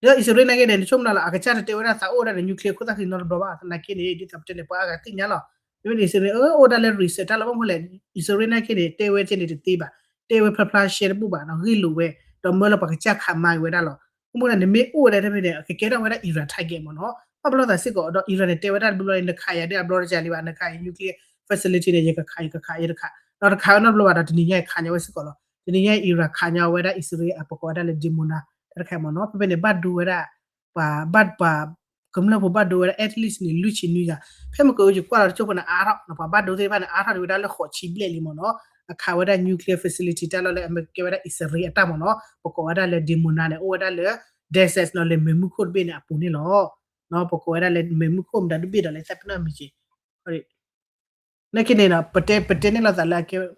ဒီးအံၣ်စရ့လးနာ်က့န့ၣ် နဆိကမိၣ်လီၤ အကစၢ်တတဲဝဲဒၣ်သးအိၣ်ဝဲဒၣ်ဒီး nuclear ခိၣ်သၣ်ဃံနီတဘျီဘၣ်, သနာ်က့န့ၣ် ဒ်သိးပတဲန့ၣ် ပှၤအါဂၤသ့ၣ်ညါလီၤ, မ့မ့ၢ်အံၣ်စရ့လး အၢ အိၣ်ဒၣ်လၢ research တၢ်လီၢ် ဘၣ်မနုၤလဲၣ်, အံၣ်စရ့လးနာ်က့န့ၣ် တဲဝဲကဲန့ၣ်တသ့ဘၣ်, တဲဝဲဖျါဖျါရှဲတဘူၣ်ဘၣ်နီၤ, ဂ့ၢ်လိာ်ဝဲ, ဒီးမၢလီၤပှၤကစၢ်ခးမါက့ၤဝဲဒၣ်လီၤ, အဃိန့ၣ် နမ့ၢ်အိၣ်ဝဲဒၣ်တမ့ၢ်န့ၣ် ကကဲထီၣ်ဝဲဒၣ် Iran target မ့ၢ်နီၤ, ဘၣ်ပလီၢ်သးစ့ၢ်ကီးဒီး Iran န့ၣ် တဲဝဲဒၣ်တဘျီဘျီန့ၣ် နခးယၤဒ်အဘျီတကးလံဘၣ်, နခးယၤ nuclear facility န့ၣ် ယကခး ယကခး ယတခး, ဒီးတခးဝဲနီတဘျီဘၣ်ဒီး တနံၤညါအံၤခးညါဝဲစ့ၢ်ကီးလီၤ, တနံၤညါအံၤ Iran ခးညါဝဲဒၣ် အံၣ်စရ့လး ပကိးဝဲဒၣ်လၢ Dimona တၢ်တခါမ့ၢ်နီၤ, ဖဲဖဲန့ၣ် ဘၣ်ဒိဝဲဒၣ် ပှၤဘၣ်ပှၤ ကမျၢၢ်ဖိဘၣ်ဒိဝဲဒၣ် at least န့ၣ် လွံၢ်ဆံနွံဂၤ, ဖဲမ့ၢ်ကယကွၢ်လီၤတကၠိဖိန့ၣ် အါထီၣ်နီၤ, ပှၤဘၣ်ဒိသ့ၣ်တဖၣ်န့ၣ် အါထီၣ်ဒံးဝဲဒၣ်လၢဃိးဆံဘျဲၣ်လံမ့ၢ်နီၤ, အခးဝဲဒၣ် nuclear facility တၢ်လီၢ်လၢအမ့ၢ်ကဲဝဲဒၣ်အံၣ်စရ့လးအတၢ်မ့ၢ်နီၤ, ပကိးဝဲဒၣ်လၢ Dimona န့ၣ် အိၣ်ဝဲဒၣ်လၢ desert နီၤ, လၢမဲးမုၢ်ခိၣ်တဘ့ၣ်န့ၣ်အပူၤန့ၣ်လီၤ, ပကိးဝဲဒၣ်လၢမဲးမုၢ်ခိၣ်မတၤတဘ့ၣ်ဒီး လၢသးပ့ၤနီၣ်မံၤက့ၤ နာ်က့န့ၣ်နီၤ ပတဲ ပတဲန့ၢ်လိာ်သးလၢအကဲ သး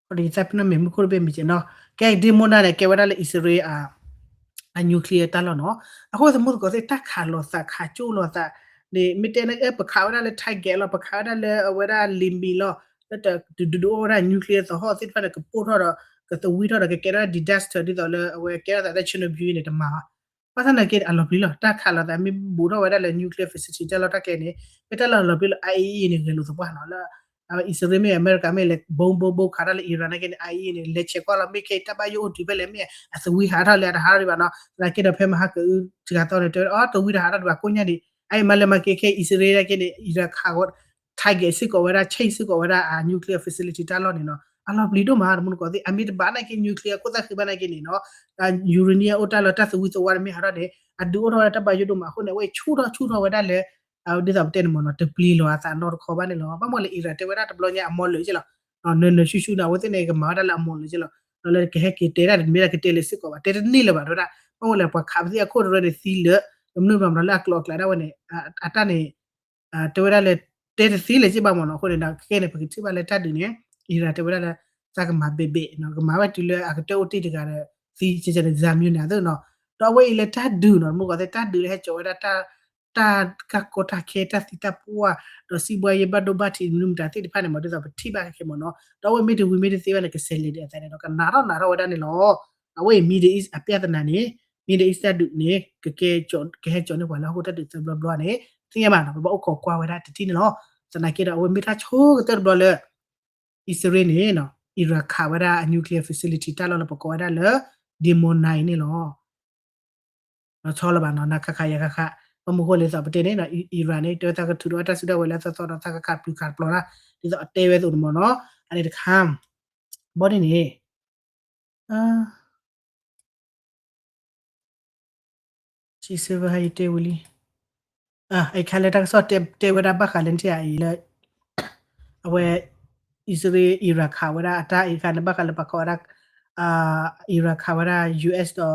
ပ့ၤနီၣ်မဲးမုၢ်ခိၣ်တဘ့ၣ်မံၤက့ၤနီၤ, ကဲ Dimona န့ၣ် ကဲဝဲဒၣ်လၢအံၣ်စရ့လး အ nuclear တၢ်လီၢ်နီၤ, အဃိသမူသကိးသ့ၣ် တၢ်ခးလိာ်သး ခးကၠိၣ်လိာ်သးန့ၣ် မ့ၢ်တဲန့ၣ် ပခးဝဲဒၣ်လၢ target လီၤ, ပခးဝဲဒၣ်လၢအဝဲဒၣ် limit လီၤ, လၢတဒုးဒုးအိၣ်ဝဲဒၣ် nuclear သဟီၣ်သ့ၣ်တဖၣ်န့ၣ် ကပိၢ်ထီၣ်ဒီး ကသဝံထီၣ်ဒီး ကကဲထီၣ် disaster ဒ်သိးလၢအဝဲကဲထီၣ်သးလၢ Chernobyl န့ၣ် တမၤဘၣ် ဘၣ်ဆၣ်သနာ်က့န့ၣ် အလီၤပျံၤလီၤ, တၢ်ခးလိာ်သးမ့ၢ်ဘူးထီၣ်ဝဲဒၣ်လၢ nuclear facility တၢ်လီၢ်တၢ်ကျဲန့ၣ် မ့ၢ်တၢ်လီၢ်လီၤပျံၤလီၤ, IAEA န့ၣ် ဂဲၤလိာ်သပှၢ်နီၤလၢ အံၣ်စရ့လးမ့ၢ် အမဲရကၤမ့ၢ်လဲၤ ဘိဘိဘိခးတၢ်လၢ Iran နာ်က့န့ၣ် IAEA န့ၣ် လဲၤဆဲးကွၢ်လီၤ မ့ၢ်ခဲအံၤတၢ်ဘၣ်ယိၣ်အိၣ်တုၤဖဲလဲၣ် မ့ၢ်အသဝံဟးထီၣ်လၢအတဟးထီၣ်ဒံးဘၣ်နီၤ, သနာ်က့ဒီးဖဲမဟါကအုတဂၤသီန့ၣ် တဲဝဲဒၣ် အီ တဝံတဟးထီၣ်ဒံးဘၣ်ကိးညါဒံး, အအံၤမၤလဲၤမၤက့ၤခဲအံၣ်စရ့လးနာ်က့န့ၣ် Iran ခး target စ့ၢ်ကီးဝဲဒၣ် ဆဲးစ့ၢ်ကီးဝဲဒၣ်အ nuclear facility တၢ်လီၢ်န့ၣ်နီၤ, အလီၤပျံၤဒိၣ်မး တမူတကိးသ့ၣ် အမ့ၢ်တဘၣ်နာ်က့ nuclear ခိၣ်သၣ်ဃံဘၣ်နာ်က့န့ၣ်နီၤ, uranium အိၣ်တၢ်လီၢ်တၢ်သဝံသဝါတမ့ၢ်ဟးထီၣ်န့ၣ် အဒုးအိၣ်ထီၣ်ဝဲဒၣ်တၢ်ဘၣ်ယိၣ်ဒိၣ်မးအဃိန့ၣ် အဝဲဆူၣ်ထီၣ်ဆူၣ်ထီၣ်ဝဲဒၣ်လၢ ဒ်သိးပတဲန့ၣ်မ့ၢ်နီၤ တပျံၤလီၤအသးနီတခီဘၣ်န့ၣ်လီၤ, ဘၣ်မနုၤလဲၣ် Iran တဲဝဲဒၣ်တဘျီညါအမီလၢာ်က့လီၤ, နနၢၤရှူၣ်ရှူၣ်န့ၣ် အဝဲသ့ၣ်န့ၣ် ကမၤဝဲဒၣ်လၢအမီလၢာ်က့လီၤ, ဒီးလၢကဟဲက့ၤတဲဒၣ်တမ့ၢ်ဒၣ်ကတဲလၢာ်စ့ၢ်ကီးဘၣ် တဲတန့ၢ်လၢၤဘၣ် တဲဝဲဒၣ် ဘၣ်မနုၤလဲၣ် ပှၤခးပသံအခိၣ်တရၢန့ၣ်သံလၢာ်, တမနုၤဘၣ်မ့ၢ်နီၤလၢအကျိၤအကျဲဒၣ်ဝဲန့ၣ် အတၢ်န့ၣ် တဲဝဲဒၣ်လၢ တဲတသ့လၢၤက့ဘၣ်မ့ၢ်နီၤ, အဃိန့ၣ်ဒီး ခဲန့ၣ် ပကထံၣ်ဘၣ်လၢတၢ်ဒုးန့ၣ် Iran တဲဝဲဒၣ်လၢ သးကမၤဘဲးဘဲးနီၤ, ကမၤဝဲတုၤလၢအကတၢၢ်အိၣ်တ့ၢ်တဂၤဒီး သံကဲကဲန့ၣ် စၤမံၤန့ၣ်သ့နီၤ, ဒီးအဝဲအံၤလၢတၢ်ဒုးနီၤ မုၢ်ကီၢ်သ့ၣ် တၢ်ဒုးလၢဟဲစိာ်ဝဲဒၣ် တၢ် တၢ်ကီတၢ်ခဲ တၢ်သံတၢ်ပှၢ် ဒီးစံးဘှါယဲဘၣ်ဒိဘၣ်ထံးမနုၤမတၤသ့ၣ်တဖၣ်န့ၣ်မ့ၢ် ဒ်သိးပထံၣ်ဘၣ်ခဲခဲမ့ၢ်နီၤ, ဒီးအဝဲမ့ၢ်တဝံၤမ့ၢ်တသ့ဘၣ်န့ၣ် ကစဲးလဲၤဒံးအသးန့ၣ်ဒီး ကနးထီၣ်နးထီၣ်ဝဲဒၣ်န့ၣ်လီၤ. အဝဲအံၤ Middle East အပြဿနာန့ၣ် Middle East တၢ်ဒုးန့ၣ် ကကဲ ကဟဲစိာ်န့ၢ်ပှၤလၢဟီၣ်ခိၣ်တၢ်ဒုးသၢဘျီဘျီန့ၣ် သ့ၣ်ညါဘၣ်နီၤ, ပဘၣ်အိၣ်ခိးကွၢ်ဝဲဒၣ်တထံၣ်န့ၣ်လီၤ. သနာ်က့ဒီး အဝဲမ့ၢ်တၢ်ဆိကတၢၢ်တဘျီလၢ အံၣ်စရ့လးန့ၣ် Iran ခးဝဲဒၣ်အ nuclear facility တၢ်လီၢ်လၢပကိးဝဲဒၣ်လၢ Dimona အံၤန့ၣ်လီၤ. ဆီလီၤဘၣ်နီၤ နခးခးယၤခးခး, ဘၣ်မနုၤဃိလဲၣ် ဒ်သိးပတဲန့ၣ် Iran န့ၣ် တဲဝဲသးကထုးထီၣ်ဝဲတၢ်စုကဝဲၤလၢအသီသီဒီး သးကခးပျုၤခးတပျီၤတၢ် ဒ်သိးအတဲဝဲအသိးန့ၣ်မ့ၢ်နီၤ, အန့ၣ်တခါ ဘီန့ၣ်န့ၣ် ဆံးစ့ၢ်ကီးဟဲယတဲဝံၤလံ, အခါလၢတၢ်ကစီၣ်တဲဝဲဒၣ်ဘၣ်ဃးလၢနထံၣ်အံၤလၢ အဝဲ အံၣ်စရ့လး Iran ခးဝဲဒၣ်အတၢ်အံၤအခါန့ၣ် ဘၣ်ဃးလၢပှၤကိးဝဲဒၣ် Iran ခးဝဲဒၣ် US ဒီး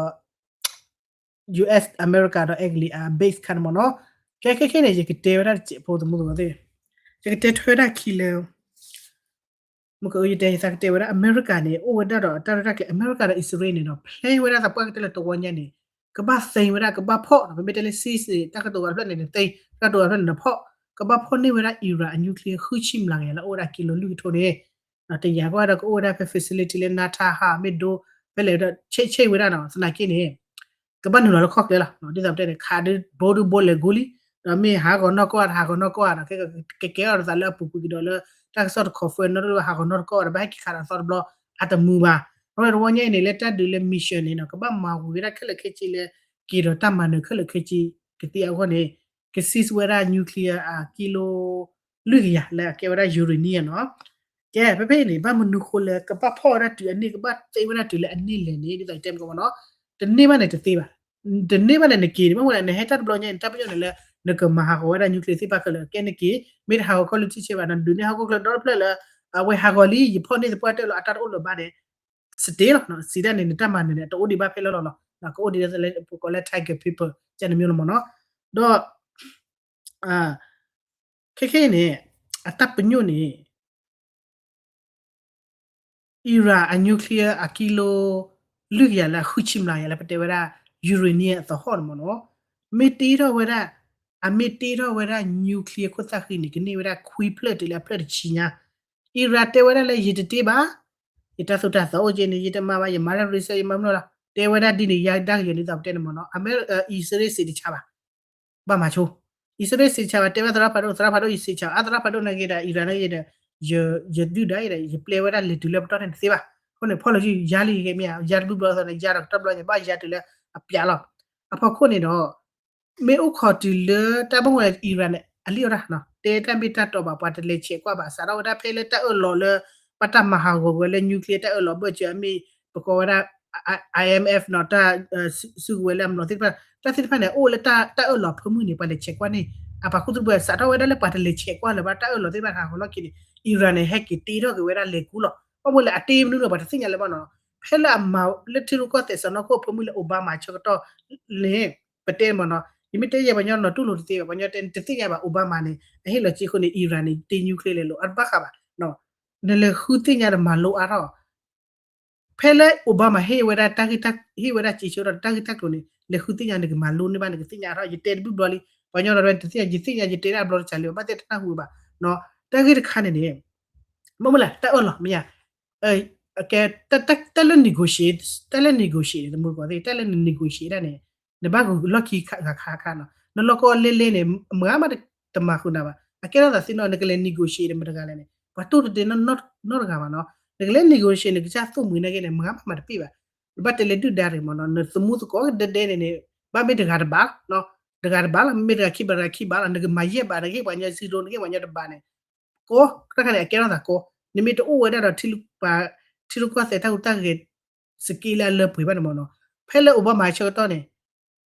US အမဲရကၤဒီးအဲကလံးအ base ခါန့ၣ်မ့ၢ်နီၤ, ကဲခဲခဲန့ၣ် ယကတဲဝဲဒၣ်တစဲးဖိသမူသကိးသ့ၣ်, ယကတဲထွဲဒၣ်ခံလၢ မ့ၢ်ကယတဲယသးကတဲဝဲဒၣ် အမဲရကၤန့ၣ် အိၣ်ဝဲဒၣ်ဒီးတၢ်ရဲၣ်တၢ်ကျဲၤ အမဲရကၤဒီးအံၣ်စရ့လးန့ၣ်ဒီး plan ဝဲဒၣ်သးပှၢ်ကတၢၢ်လၢတဝီညါန့ၣ် ကဘၣ်သ့ဝဲဒၣ် ကဘၣ်ဖီၣ် ပမ့ၢ်တဲလၢ cease တၢ်ကတိၤဂၤတဖျၢၣ်န့ၣ် နသ့ တၢ်ကတိၤဂၤတဖျၢၣ်န့ၣ် နဖီၣ် ကဘၣ်ဖီၣ်န့ၢ်ဝဲဒၣ် Iran အ nuclear ဃုဆံမျးကယၤလၢအအိၣ်ဝဲဒၣ်ကံလိလွံၢ်ကထိန့ၣ် တယၤကွၢ်ဒီးကအိၣ်ဝဲဒၣ်ဖဲ facility လၢ Natanz ဟးမ့ၢ်ဒိ ဖဲလဲၣ်ဒီး ဆဲးဆဲးဝဲဒၣ်နီၤ သနာ်က့န့ၣ် ကဘၣ်နုာ်လီၤလၢခီၣ်ကျဲလီၤ ဒ်သိးပတဲန့ၣ် ခးဒ်ဘိဒ်ဘိလဲၤဂိလံ ဒီးမ့ၢ်ဟးဂီၤနီၢ်ကီၢ် တဟးဂီၤနီၢ်ကီၢ်ဒီး ကဲကဲအီၤဒီးသးလၢအပူၤကွံာ်ကဒီးလၢ တၢ်ကစီၣ်တ confirm နီတဘျီ ဟးဂီၤနီၢ်ကီၢ်ဒီး ဘၣ်ဟဲက့ၤခးဒီးသီတဘျီ အတမုာ်ဘၣ် အဃိန့ၣ်တဝီညါအံၤန့ၣ် လၢတၢ်ဒုးလၢ mission န့ၣ်နီၤ ကဘၣ်မၤဝံၤဝဲဒၣ်ခဲလၢာ်ခဲဆ့လၢ က့ၤဒီးတၢ်မၤနၢၤခဲလၢာ်ခဲဆ့ ကသ့အဂီၢ်န့ၣ် က cease ဝဲဒၣ် nuclear အကံလိ လွံၢ်ကယၤလၢအကဲဝဲဒၣ် uranium နီၤ ကဲ ဖဲဖဲအံၤန့ၣ် ဘၣ်မနုၤဃိလၢ ကဘၣ်ဖီၣ်ဝဲဒၣ်တုၤအန့ၣ် ကဘၣ်သ့ဝဲဒၣ်တုၤလၢအန့ၣ်လဲၣ်န့ၣ် ဒ်သိးယတဲမ့ၢ်ကီးမ့ၢ်နီၤ တန့ၢ်ဘၣ်န့ၣ်တသ့ဘၣ် တန့ၢ်ဘၣ်န့ၣ်နက့ၤန့ၣ် ဘၣ်မနုၤလဲၣ် နဟဲတၢ်တဘျီညါအံၤ နတၢ်ပညိၣ်န့ၣ်လၢ နကမၤဟးဂီၤဝဲဒၣ် nuclear သ့ၣ်တဖၣ်ခဲလၢာ် ကဲနက့ၤ မ့ၢ်တဟးဂီၤကီၢ်လွံၢ်ထံၣ်ဆဲးဘၣ် နဒုးန့ၢ်ဟီၣ်ခိၣ်ချၢဒီတဖျၢၣ်လၢ အဝဲဟးဂီၤလံ ယဖီၣ်န့ၢ်သပှၢ်တၢၢ်လီၤ အတၢ်တအိၣ်လၢၤဘၣ်န့ၣ် stay လီၤ စံးဒၣ်န့ၣ် နတၢ်မၤနၢၤန့ၣ် တအိၣ်ဒံးဘၣ်ဖဲလၢလီၤလီၤ ကအိၣ်ဒံးလၢပကိးလၢ tiger paper ကဲန့ၣ်မ့ၢ်လီၤမ့ၢ်နီၤ ဒီး ခဲခဲအံၤန့ၣ် အတၢ်ပညိၣ်န့ၣ် Iran အ nuclear အကံလိ လွံၢ်ကယၤလၢအဃုဆံမျးကယၤလၢပတဲဝဲဒၣ် uranium အသဟီၣ်န့ၣ်မ့ၢ်နီၤ, မ့ၢ်တ့ထီၣ်ဝဲဒၣ်, အမ့ၢ်တ့ထီၣ်ဝဲဒၣ် nuclear ခိၣ်သၣ်ဃံန့ၣ် ကန့ၢ်ဝဲဒၣ်ခွံဖျၢၣ်တုၤလၢအဖျၢၣ်တဆံညါ. Iran တဲဝဲဒၣ်လၢယတတ့ဘၣ်, ယတၢ်သိၣ်တၢ်သီအိၣ်က့န့ၣ် ယတမၤဘၣ်, ယမၤလၢ research ယမၤမနုၤလီၤ, တဲဝဲဒၣ်ဒ်န့ၣ် ယၤဒၣ်ကယၤဒ်သိးပတဲန့ၣ်မ့ၢ်နီၤ, အမဲ အံၣ်စရ့လးစံးတဆါဘၣ် ဘၣ်မၤဆိ, အံၣ်စရ့လးစံးတဆါဘၣ်, တဲဝဲသရၣ်ဖးဒိၣ်, သရၣ်ဖးဒိၣ်အံၤစံးတဆါ, အသရၣ်ဖးဒိၣ်နာ်က့ဒီး Iran နာ်က့ဒီး ယဒုၣ်ဒါအံၤဒီး ယပျဲဝဲဒၣ်လဲၤတုၤလၢပတီၢ်န့ၣ်တသ့ဘၣ်. အဃိန့ၣ် ဖီၣ်လီၤစု ယၤလံက့မ့ၢ်ဧါ, ယၤတဘျီဘျီသးန့ၣ် ယၤဒီးကတၢၢ်ဘျီန့ၣ် ဘၣ်ယၤတုၤလၢအပျးလီၤ. အဖီခိၣ်န့ၣ်ဒီး မ့ၢ်အိၣ်ခိးတုၤလၢတၢ်ဘၣ်မူလၢ Iran န့ၣ် အလံာ်အိၣ်ဒၣ်, တဲတၢ်မ့ၢ်တၢ်တီဘၣ်, ပှၤတလဲၤဆဲးကွၢ်ဘၣ်, စးထီၣ်ဝဲဒၣ်ဖဲလၢတၢ်အၢၣ်လီၤလၢ ဘၣ်တၢ်မၤဟးဂီၤဝဲလၢ nuclear တၢ်အၢၣ်လီၤဘၢၣ်စၢၤအမ့ၢ် ပကိးဝဲဒၣ် I M F နီၤ, တၢ် စုကဝဲၤလၢအမျိာ်သ့ၣ်တဖၣ်, တၢ်သ့ၣ်တဖၣ်န့ၣ် အိၣ်လၢတၢ်အၢၣ်လီၤဖၢမုၢ်န့ၣ် ပှၤလဲၤဆဲးကွၢ်န့ၣ် အပာ်ခူသူၣ်တပှဲၤ, စးထီၣ်ဝဲဒၣ်လၢပှၤတလဲၤဆဲးကွၢ်လၢၤဘၣ် တၢ်အၢၣ်လီၤသ့ၣ်တဖၣ်ဟးဂီၤလီၢ်ခံန့ၣ် Iran န့ၣ် ဟဲက့ၤတ့ထီၣ်က့ၤဝဲဒၣ်လဲၤကူလီၤ. ဘၣ်မနုၤလဲၣ် အတ့မနုၤလဲၣ် ပှၤတသ့ၣ်ညါလၢၤဘၣ်နီၤ, ဖဲလၢအမၤလၢထံရူၢ်ကီၢ်သဲးစးနီၢ်ခိၣ်ဖၢမုၢ်လၢ Obama ဆၢကတီၢ်န့ၣ် ပတဲမ့ၢ်နီၤ, ယမ့ၢ်တဲယဲ ပှၤကညီနီၤတူၢ်လိာ်တသ့ဘၣ်, ပှၤကညီတဲတသ့ၣ်ညါဘၣ် Obama န့ၣ် အဟ့ၣ်လီၤစ့အဃိန့ၣ် Iran န့ၣ် တ့ nuclear လဲၤလိာ် အတဘၣ်ဃးဘၣ်, နလဲၤဃုသ့ၣ်ညါဒီးမၤလိအါထီၣ် ဖဲလၢ Obama ဟ့ၣ်ဝဲဒၣ်တၢ်ဂ့ၢ်တၢ်, ဟ့ၣ်ဝဲဒၣ်စံးဆၢဒီးတၢ်ဂ့ၢ်တၢ်ကျိၤန့ၣ် လဲၤဃုသ့ၣ်ညါ နကမၤလိန့ၢ်ဘၣ် နကသ့ၣ်ညါထီၣ်, ယတဲတဘျုးဘျီလံ, ပှၤကညီဒီးတသ့ၣ်ညါ, ယသ့ၣ်ညါ ယတဲဒၣ်တဘျီတစဲးလံ, ဘၣ်သ့ၣ်တနၢ်ဟူဘၣ်, တၢ်ဂ့ၢ်တခါန့ၣ်န့ၣ် ဘၣ်မနုၤလဲၣ် တၢ်အၢၣ်လီၤမ့ၢ်ဧါ, ကဲ, တၢ်လၢ negotiate, တၢ်လၢ negotiate န့ၣ် တမူတကိးသ့ၣ်, တၢ်လၢန negotiate ဒၣ်န့ၣ် နဘၣ်ဂုာ်လီၢ်ခံဂၤခါခါနီၤ, နလီၢ်ကီၢ်လဲလဲန့ၣ် မၤမးတမၤဃုာ်နၤဘၣ်, အကဲထီၣ်သးသ့နီၤ, နကလဲၤ negotiate မတဂၤလဲၣ်န့ၣ် ပှၤတိၢ်တဒဲနီတဂၤဘၣ်နီၤ, နကလဲၤ negotiate နကစၢ်သိၣ်မှံၤနာ်က့န့ၣ် မၤမးတပ့ၢ်ဘၣ်, နဘၣ်တဲလၢဒုၣ်ဒါတဂ့ၤမ့ၢ်နီၤ, နသမူသကိးကဒဲဒဲန့ၣ်န့ၣ် ဘၣ်မ့ၢ်တဂၤတဘၣ်လီၤ, တဂၤတဘၣ်လီၤ, မ့ၢ်တဂၤခံဘၣ်တဂၤခံဘၣ်လီၤ, နကမၤယဲၢ်ဘၣ် နကဟ့ၣ်ပှၤကညီ zero နကဟ့ၣ်ပှၤကညီတဘၣ်န့ၣ် ကီ, တၢ်ခါန့ၣ် အကဲထီၣ်သးကီ, နမ့ၢ်တအိၣ်ဝဲဒၣ်ဒီး ထံရူၢ်ကီၢ်သဲးတၢ်ဟူးတၢ်ဂဲၤ စက့လၢအလၢပှဲၤဘၣ်န့ၣ်မ့ၢ်နီၤ, ဖဲလၢ Obama ဆၢကတီၢ်န့ၣ်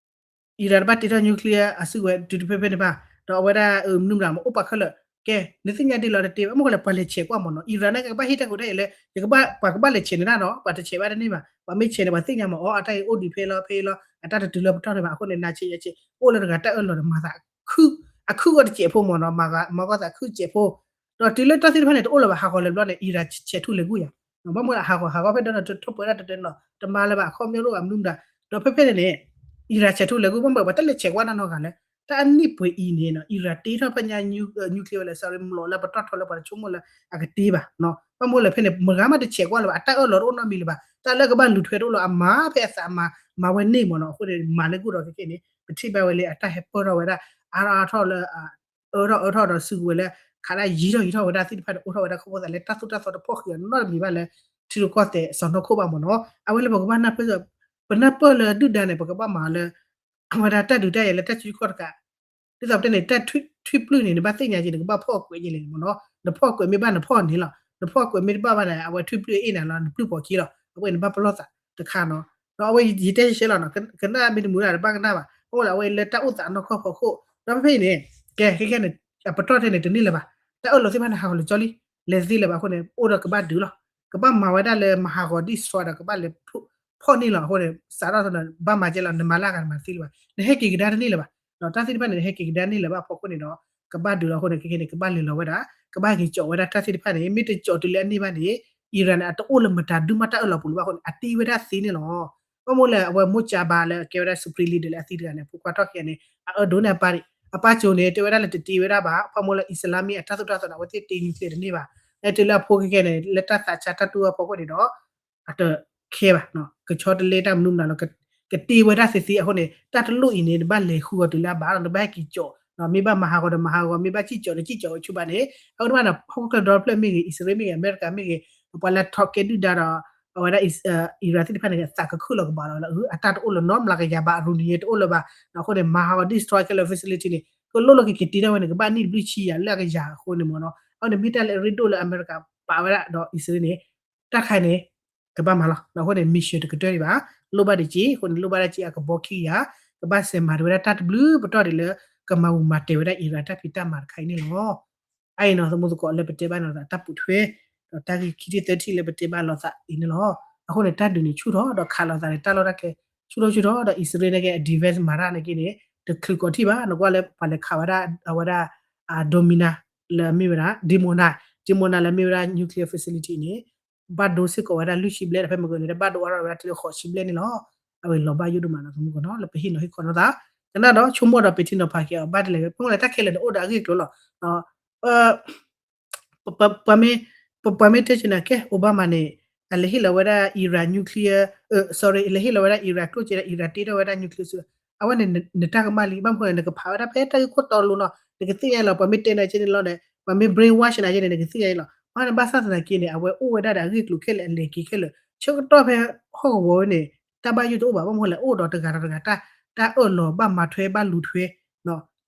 Iran တဘၣ်တ့ထီၣ် nuclear အစုကဝဲၤတုၤတဖဲဖဲန့ၣ်ဘၣ်, ဒီးအဝဲဒၣ်မနုၤမတၤမ့ၢ် အိၣ်ပာ်ခဲလၢာ်, ကဲ နသ့ၣ်ညါဒ်လီၤတတ့ဘၣ်, မ့ၢ်ဃိလဲၣ် ပှၤလဲၤဆဲးကွၢ်မ့ၢ်နီၤ, Iran န့ၣ် ကဘၣ်ဟ့ၣ်တၢ်ကူတၢ်ယဲၢ်လၢ ယကဘၣ်, ပှၤကဘၣ်လဲၤဆဲးန့ၣ်ဒၣ်နီၤ, ပှၤတဆဲးဘၣ်တန့ၢ်ဘၣ်, ပှၤမ့ၢ်ဆဲးန့ၣ် ပှၤသ့ၣ်ညါမ့ၢ်အီၤ အတၢ်အံၤအိၣ်ဒံးဖဲလီၤဖဲလီၤ, အတၢ်တတုၤလၢပတီၢ်န့ၣ်ဘၣ်, အဃိန့ၣ် နၤဆဲးယၤဆဲး အိၣ်လၢတဂၤတၢ်အၢၣ်လီၤဒီးမၤသး အခုၣ်အတစဲးဖိမ့ၢ်နီၤ, မၤဂီၤသးခုၣ်စဲးဖိ, ဒီးတုၤလၢတၢ်သ့ၣ်တဖၣ်န့ၣ် တအိၣ်လၢၤဘၣ် ဟးဂီၤလၢၤဘျီန့ၣ် Iran ဆဲးထူလဲၤကူၣ်ယၤ, ဘၣ်မနုၤလဲၣ် ဟးဂီၤဟးဂီၤဖဲဒီးနထိၣ်ပှဲၤဒၣ်တတဲနီၤ, တမၤလၢၤဘၣ် အခီပညီတအိၣ်ဘၣ်မနုၤမတၤ, ဒီးဖဲဖဲန့ၣ်န့ၣ် Iran ဆဲးထူလဲၤကူၣ် ဘၣ်မနုၤလဲၣ် ပှၤတလဲၤဆဲးကွၢ်နီတဂၤလၢ တၢ်အနံၣ်ပှဲၤအံၤန့ၣ်နီၤ Iran တ့ထီၣ်ဖဲညါ nuclear ဝဲလဲၣ် sorry မၤလီၤလၢပတီၢ်ထီလၢပှၤတဆိကမိၣ်လၢအကတ့ဘၣ်, ဘၣ်မနုၤလဲၣ်ဖဲန့ၣ် မတၤဂၤမးတဆဲးကွၢ်လၢၤဘၣ်, အတၢ်အၢၣ်လီၤတအိၣ်နီတမံၤလၢၤဘၣ်, တၢ်လၢကဘၣ်လူၤထွဲတအိၣ်လၢၤ အမၤဖဲအသးမၤ, မၤဝဲန့ၣ်မ့ၢ်နီၤ, အဃိန့ၣ် မၤလၢဂိၢ်ဒီးခဲကနံၣ်န့ၣ် ပထံၣ်ဘၣ်ဝဲလၢအတၢ်ဟဲပၢၢ်ထီၣ်ဝဲဒၣ် အါထီၣ်အါထီၣ်လၢ အၢထီၣ်အၢထီၣ်ဒီးစုကဝဲၤလၢ ခးဒၣ်ယံၤထီၣ်ယံၤထီၣ်ဝဲဒၣ်သ့ၣ်တဖၣ်န့ၣ် အိၣ်ထီၣ်ဝဲဒၣ်ခီဖျိသးလၢတၢ်သိၣ်တၢ်သီတဖီၣ်ဃံးအီၤနီတမံၤဘၣ်လၢ ထံရူၢ်ကီၢ်သဲးစီၤနီၢ်ခိၣ်ဘၣ်မ့ၢ်နီၤ, အဝဲလၢပကဘၣ်နၢ်ပၢၢ်, ပနၢ်ပၢၢ်လၢဒုၣ်ဒါန့ၣ် ပကဘၣ်မၤလၢ အဝဲဒၣ်တၢ်ဒုးတၢ်ယၤလၢတၢ်စုခီၣ်တကး, ဒ်သိးပတဲန့ၣ် တၢ်ထွံၣ်ပျုၢ်န့ၣ် နဘၣ်သ့ၣ်ညါက့ၤ နကဘၣ်ဖီၣ်ကွဲးက့ၤလဲၣ်မ့ၢ်နီၤ, နဖီၣ်ကွဲးမ့ၢ်ဘၣ်နဖီၣ်န့ၣ်လီၤ, နဖီၣ်ကွဲးမ့ၢ်တဘၣ်ဘၣ်န့ၣ် အဝဲထွံၣ်ပျုၢ်အ့ၣ်နၤလီၤ နပျုၢ်ဖီၣ်ခံလီၤ, အဝဲန့ၣ်ဘၣ်ပလီၢ်သးတခါနီၤ, ဒီးအဝဲယတဲရှဲရှဲလီၤနီၤ, ကနၣ်မ့ၢ်တမုာ်ဒၣ်တဘၣ်ကနၣ်ဘၣ်, အဃိလၢအဝဲလၢတၢ်အိၣ်သးနီၢ်ခီၣ်ဖီခိၣ်, ဒီးဖဲဖဲအံၤန့ၣ် ကဲ ခဲခဲန့ၣ် အပတီၢ်ထဲန့ၣ်တန့ၢ်လၢၤဘၣ်, တၢ်အၢၣ်လီၤသ့ၣ်တဖၣ်န့ၣ် ဟးဂီၤလၢာ်ကၠီလံ, လဲၤသ့လၢၤဘၣ်အဃိန့ၣ် အိၣ်ဒီးကဘၣ်ဒုးလီၤ, ကဘၣ်မၤဝဲဒၣ်လၢမၤဟးဂီၤ destroy ဒီး ကဘၣ်လဲၤဖီၣ်န့ၢ်လီၤအဃိန့ၣ် စးထီၣ်ဘၣ်မၤကဲလီၤ နမၤလၢအဂၤနမၤတသ့လၢၤဘၣ်, နဟဲက့ၤကဒါတန့ၢ်လၢၤဘၣ်, ဒီးတၢ်သ့ၣ်တဖၣ်န့ၣ် နဟဲက့ၤကဒါန့ၢ်လၢၤဘၣ်အဖီခိၣ်န့ၣ်ဒီး ကဘၣ်ဒုးလီၤအဃိန့ၣ် ခဲခဲန့ၣ် ကဘၣ်လဲၤလီၤဝဲဒၣ် ကဘၣ်ဟဲက့ၤကၠီးဝဲဒၣ်တၢ်သ့ၣ်တဖၣ်န့ၣ် မ့ၢ်တကၠီးတုၤလၢအန့ၢ်ဘၣ်န့ၣ် Iran န့ၣ် အတအိၣ်လၢမတၤဒုးမးတၢ်အၢၣ်လီၤပူၤလၢၤဘၣ်အဃိန့ၣ် အတ့ဝဲဒၣ်သ့န့ၣ်လီၤ. ဘၣ်မနုၤလဲၣ် အဝဲ Mojtaba လၢအကဲဝဲဒၣ် Supreme Leader လၢအသံတဂၤန့ၣ် ဖိခွါထီၣ်ခံဂၤန့ၣ် အအၢဒိးန့ၢ်အပၢ်ဒံး, အပၢ်ကၠိန့ၣ် တဲဝဲဒၣ်လၢတတ့ဝဲဒၣ်ဘၣ်, ဘၣ်မနုၤလဲၣ် Islamic အတၢ်သိၣ်တၢ်သီန့ၣ် အဝဲသ့ၣ်တ့ nuclear တန့ၢ်ဘၣ်, တုၤလၢအဖိခဲခဲန့ၣ် လၢတၢ်သးဆါတၢ်တူၢ်အဖီခိၣ်န့ၣ်ဒီး အတခဲဘၣ်, ကဆီတလဲတၢ်မနုၤမနုၤလီၤ, ကတ့ဝဲဒၣ်သ့သ့အဃိန့ၣ် တၢ်တလိၣ်အံၤန့ၣ် နဘၣ်လဲၤဃုအီၤတုၤလၢအဘၣ်လီၤ, နဘၣ်ဟဲက့ၤကၠီး, မ့ၢ်ဘၣ်မၤဟးဂီၤဒီးမၤဟးဂီၤ, မ့ၢ်ဘၣ်စံၣ်ကၠီးဒီးစံၣ်ကၠီးဝဲဆူဘၣ်န့ၣ် အဝဲန့ၣ်ဘၣ်န့ၣ် ဟီၣ်ခိၣ်ချၢဒီဖျၢၣ်မ့ၢ်ဂ့ၤ, အံၣ်စရ့လးမ့ၢ်ဂ့ၤ, အမဲရကၤမ့ၢ်ဂ့ၤ, ပှၤလၢထီၣ်ကဲဒုၣ်ဒါဒီး အဝဲဒၣ် Iran သ့ၣ်တဖၣ်န့ၣ် သးကခုၣ်လီၤကဘၣ်လီၤလၢ အတၢ်တအိၣ်လၢၤနီတဘျီကယၤဘၣ်, အရူနံၤတအိၣ်လၢၤဘၣ်, အဃိန့ၣ် မၤဟးဂီၤ destroy ခဲလၢာ် facility န့ၣ် ကလိၣ်လၢကက့ၤတ့ထီၣ်ဝဲန့ၣ် ကဘၣ်နံၣ်တဘျုးဆံယၤလၢအကယၤအဃိန့ၣ်မ့ၢ်နီၤ, အဃိန့ၣ် မ့ၢ်တၢ်လၢအရ့ဒိၣ်လၢအမဲရကၤပာ်ဝဲဒၣ်ဒီးအံၣ်စရ့လးန့ၣ် တၢ်ခါန့ၣ် ကဘၣ်မၤလီၤ, အဃိန့ၣ် mission တကတၢၢ်ဒံးဘၣ်, လိၣ်ဘၣ်ဒံးက့ၤ, အဃိန့ၣ် လိၣ်ဘၣ်ဒံးက့ၤ အကဘီခံကယၤ, ကဘၣ်စဲးမၤတဝဲဒၣ်တၢ်တဘျုးပတီၢ်ဒံးလၢ ကမၤမူးမၤတဲာ်ဝဲဒၣ် Iran တၢ်ဖံးတၢ်မၤတခါအံၤန့ၣ်လီၤ. အအံၤနီၤ သမူသကိးလၢပတဲဘၣ်နီၤသးတၢ်ပူၤထွဲ, ဒီးတၢ်ဂ့ၢ်ခံထံၣ်သၢထံၣ်လၢပတဲဘၣ်လိာ်သးအံၤန့ၣ်လီၤ. အဃိန့ၣ် တၢ်ဒုးန့ၣ်ဆူၣ်ထီၣ်ဒီးခးလိာ်သးန့ၣ် တၢ်လီၢ်တၢ်ကျဲ ဆူၣ်ထီၣ်ဆူၣ်ထီၣ်ဒီး အံၣ်စရ့လးန့ၣ်က့ၤ အ defense မၤတၢ်န့ၣ်က့ၤန့ၣ် တချုးကိးထံၣ်ဘၣ် နကွၢ်လၢပှၤလဲၤခးဝဲဒၣ် အဝဲဒၣ် Dimona လၢအမ့ၢ်ဝဲဒၣ် Dimona, Dimona လၢအမ့ၢ်ဝဲဒၣ် nuclear facility န့ၣ် ဘၣ်ဒိစ့ၢ်ကီးဝဲဒၣ်လွံၢ်ဆံဘျဲၣ်ဒီး ဖဲမုၢ်ဂီၤန့ၣ် တဘၣ်ဒိအါထီၣ်ဝဲဒၣ်တုၤလၢဃိးဆံဘျဲၣ်န့ၣ်လီၤ. အဝဲလီၤဘၣ်ယိၣ်ဒိၣ်မးနီၤ သမူကီၢ်နီၤ လၢပဟ့ၣ်နီၤဟ့ၣ်ခီနီၤသး ကနၣ်ဒီးဆိကမိၣ်ဒီးပထံနီၤဖးက့ၤအီၤ ဘၣ်တလဲၤဝဲ ဖဲမုၢ်ဂီၤန့ၣ် တၢ်ခဲလၢာ်န့ၣ် အိၣ်ဒီးအဂ့ၢ်အကျိၤလီၤ. ပှၤမ့ၢ်တဲက့ၤန့ၣ် ကဲ Obama န့ၣ် အလဲၤဟ့ၣ်လီၤဝဲဒၣ် Iran nuclear, sorry, လဲၤဟ့ၣ်လီၤဝဲဒၣ် Iran ကျိၣ်စ့ဒီး Iran တ့ထီၣ်ဝဲဒၣ် nuclear အဝဲန့ၣ် နတၢ်ကမၣ်လံ ဘၣ်မနုၤဃိလဲၣ် နကဖးဝဲဒၣ်ဖဲတၢ်ဂ့ၢ်ခိၣ်တီလိၤနီၤ နကသ့ၣ်ညါလီၤ ပှၤမ့ၢ်တဲနၤကဲန့ၣ်လီၤန့ၣ် ပှၤမ့ၢ် brainwash နၤကဲန့ၣ် နကသ့ၣ်ညါလီၤ ဘၣ်န့ၣ် ဘၣ်ဆၣ်သနာ်က့န့ၣ် အဝဲအိၣ်ဝဲဒၣ်ဒီးအဂ့ၢ်အကျိၤခဲလၢာ် အလဲၤက့ၤခဲလၢာ် ဆၢကတီၢ်ဖဲဟီၣ်ကဝီၤဝဲန့ၣ် တၢ်ဘၣ်ယိၣ်တအိၣ်ဘၣ် ဘၣ်မနုၤဃိလဲၣ် အိၣ်ဒီးတဂၤဒီးတဂၤ တၢ်အၢၣ်လီၤ ဘၣ်မၤထွဲ ဘၣ်လူၤထွဲ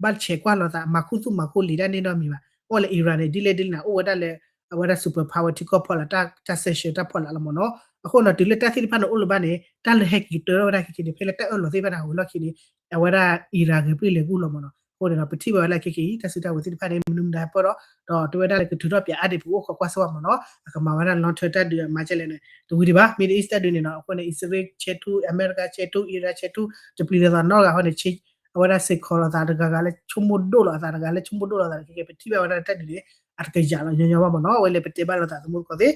ဘၣ်ဆဲးကွၢ်လိာ်သး မၤခူသူၣ်မၤခူလံာ်တၢ်န့ၣ်နီတမံၤဘၣ် အိၣ်လၢ Iran န့ၣ် ဒ်လဲၣ်ဒ်လဲၣ်န့ၣ် အိၣ်ဝဲဒၣ်လၢ အဝဲဒၣ် superpower ထံကီၢ်ဖီလာ် တၢ် တၢ် sanction တၢ်ဖီလာ်လီၤမ့ၢ်နီၤ အဃိန့ၣ် တုၤလၢတၢ်သ့ၣ်တဖၣ်န့ၣ်အိၣ်လၢၤဘၣ်န့ၣ် တၢ်လၢဟဲက့ၤကတၢၢ်ထီၣ်ဝဲဒၣ်ခဲက့ၤန့ၣ် ဖဲလၢတၢ်အၢၣ်လီၤသ့ၣ်တဖၣ်န့ၣ် ဝဲလီၢ်ခံန့ၣ် အဝဲဒၣ် Iran ဂဲၤပျုၢ်လဲၤကူၣ်လီၤမ့ၢ်နီၤ အဃိန့ၣ်ဒီး ပထံၣ်ဘၣ်ဝဲဒၣ်ခဲက့ၤအံၤ တၢ်စုတၢ်ဝဲၤသ့ၣ်တဖၣ်န့ၣ် မနုၤမတၤဟဲပၢၢ်ဒီး ဒီးတဲဝဲဒၣ်လၢကထုးထီၣ်ပၠးအါဒံးပူၤအိၣ်ခိးကွၢ်စၢၤဘၣ်မ့ၢ်နီၤ အကမၤဝဲဒၣ် long term တၢ်ဒုးအမၤကဲလဲၣ်န့ၣ် တဝံၤဒံးဘၣ် Middle East တၢ်ဒုးန့ၣ်နီၤ အဃိန့ၣ် အံၣ်စရ့လးဆဲးထူ အမဲရကၤဆဲးထူ Iran ဆဲးထူ တပျံၤလိာ်သးနီတဂၤအဃိန့ၣ် အဝဲဒၣ်စ့ၢ်ကီးလိာ်သးတဂၤဂၤလၢဆိကမိၣ်ဒိၣ်လိာ်အသး တဂၤလၢဆိကမိၣ်ဒိၣ်လိာ်သးခဲက့ၤ ပထံၣ်ဘၣ်ဝဲဒၣ်တၢ်ဒုးန့ၣ် အတကယၤလီၤညီညီဘၣ်မ့ၢ်နီၤ အဝဲလဲၤပတဲဘၣ်လိာ်သးသမူတကိးသ့ၣ်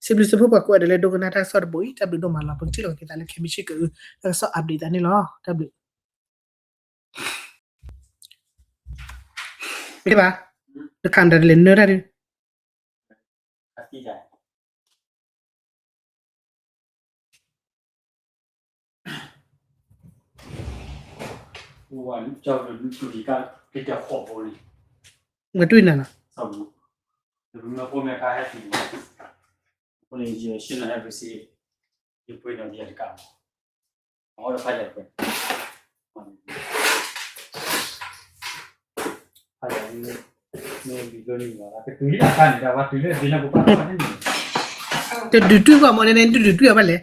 စံးဘျုးစံးဖှိၣ်ပှၤကွဲးဒီးလၢဒိကနၣ်တၢ်ကစီၣ်တဘိအံၤ တၢ်ဘျုးဒိၣ်မးလီၤ ပကထံၣ်လိာ်က့ၤသးလၢခဲမုၢ်ဆ့ၣ်က့ၤ တၢ်ကစီၣ် update သးန့ၣ်လီၤ တၢ်ဘျုး မ့ၢ်ဘၣ် တခါမတၤတလဲၤနၢတၢ်ဒုး ဝဲတူၢ်နၤလီၤ တဒုးတူၢ်ဘၣ်မ့ၢ်န့ၣ် တဒုးတူၢ်အီၤဘၣ်လဲၣ်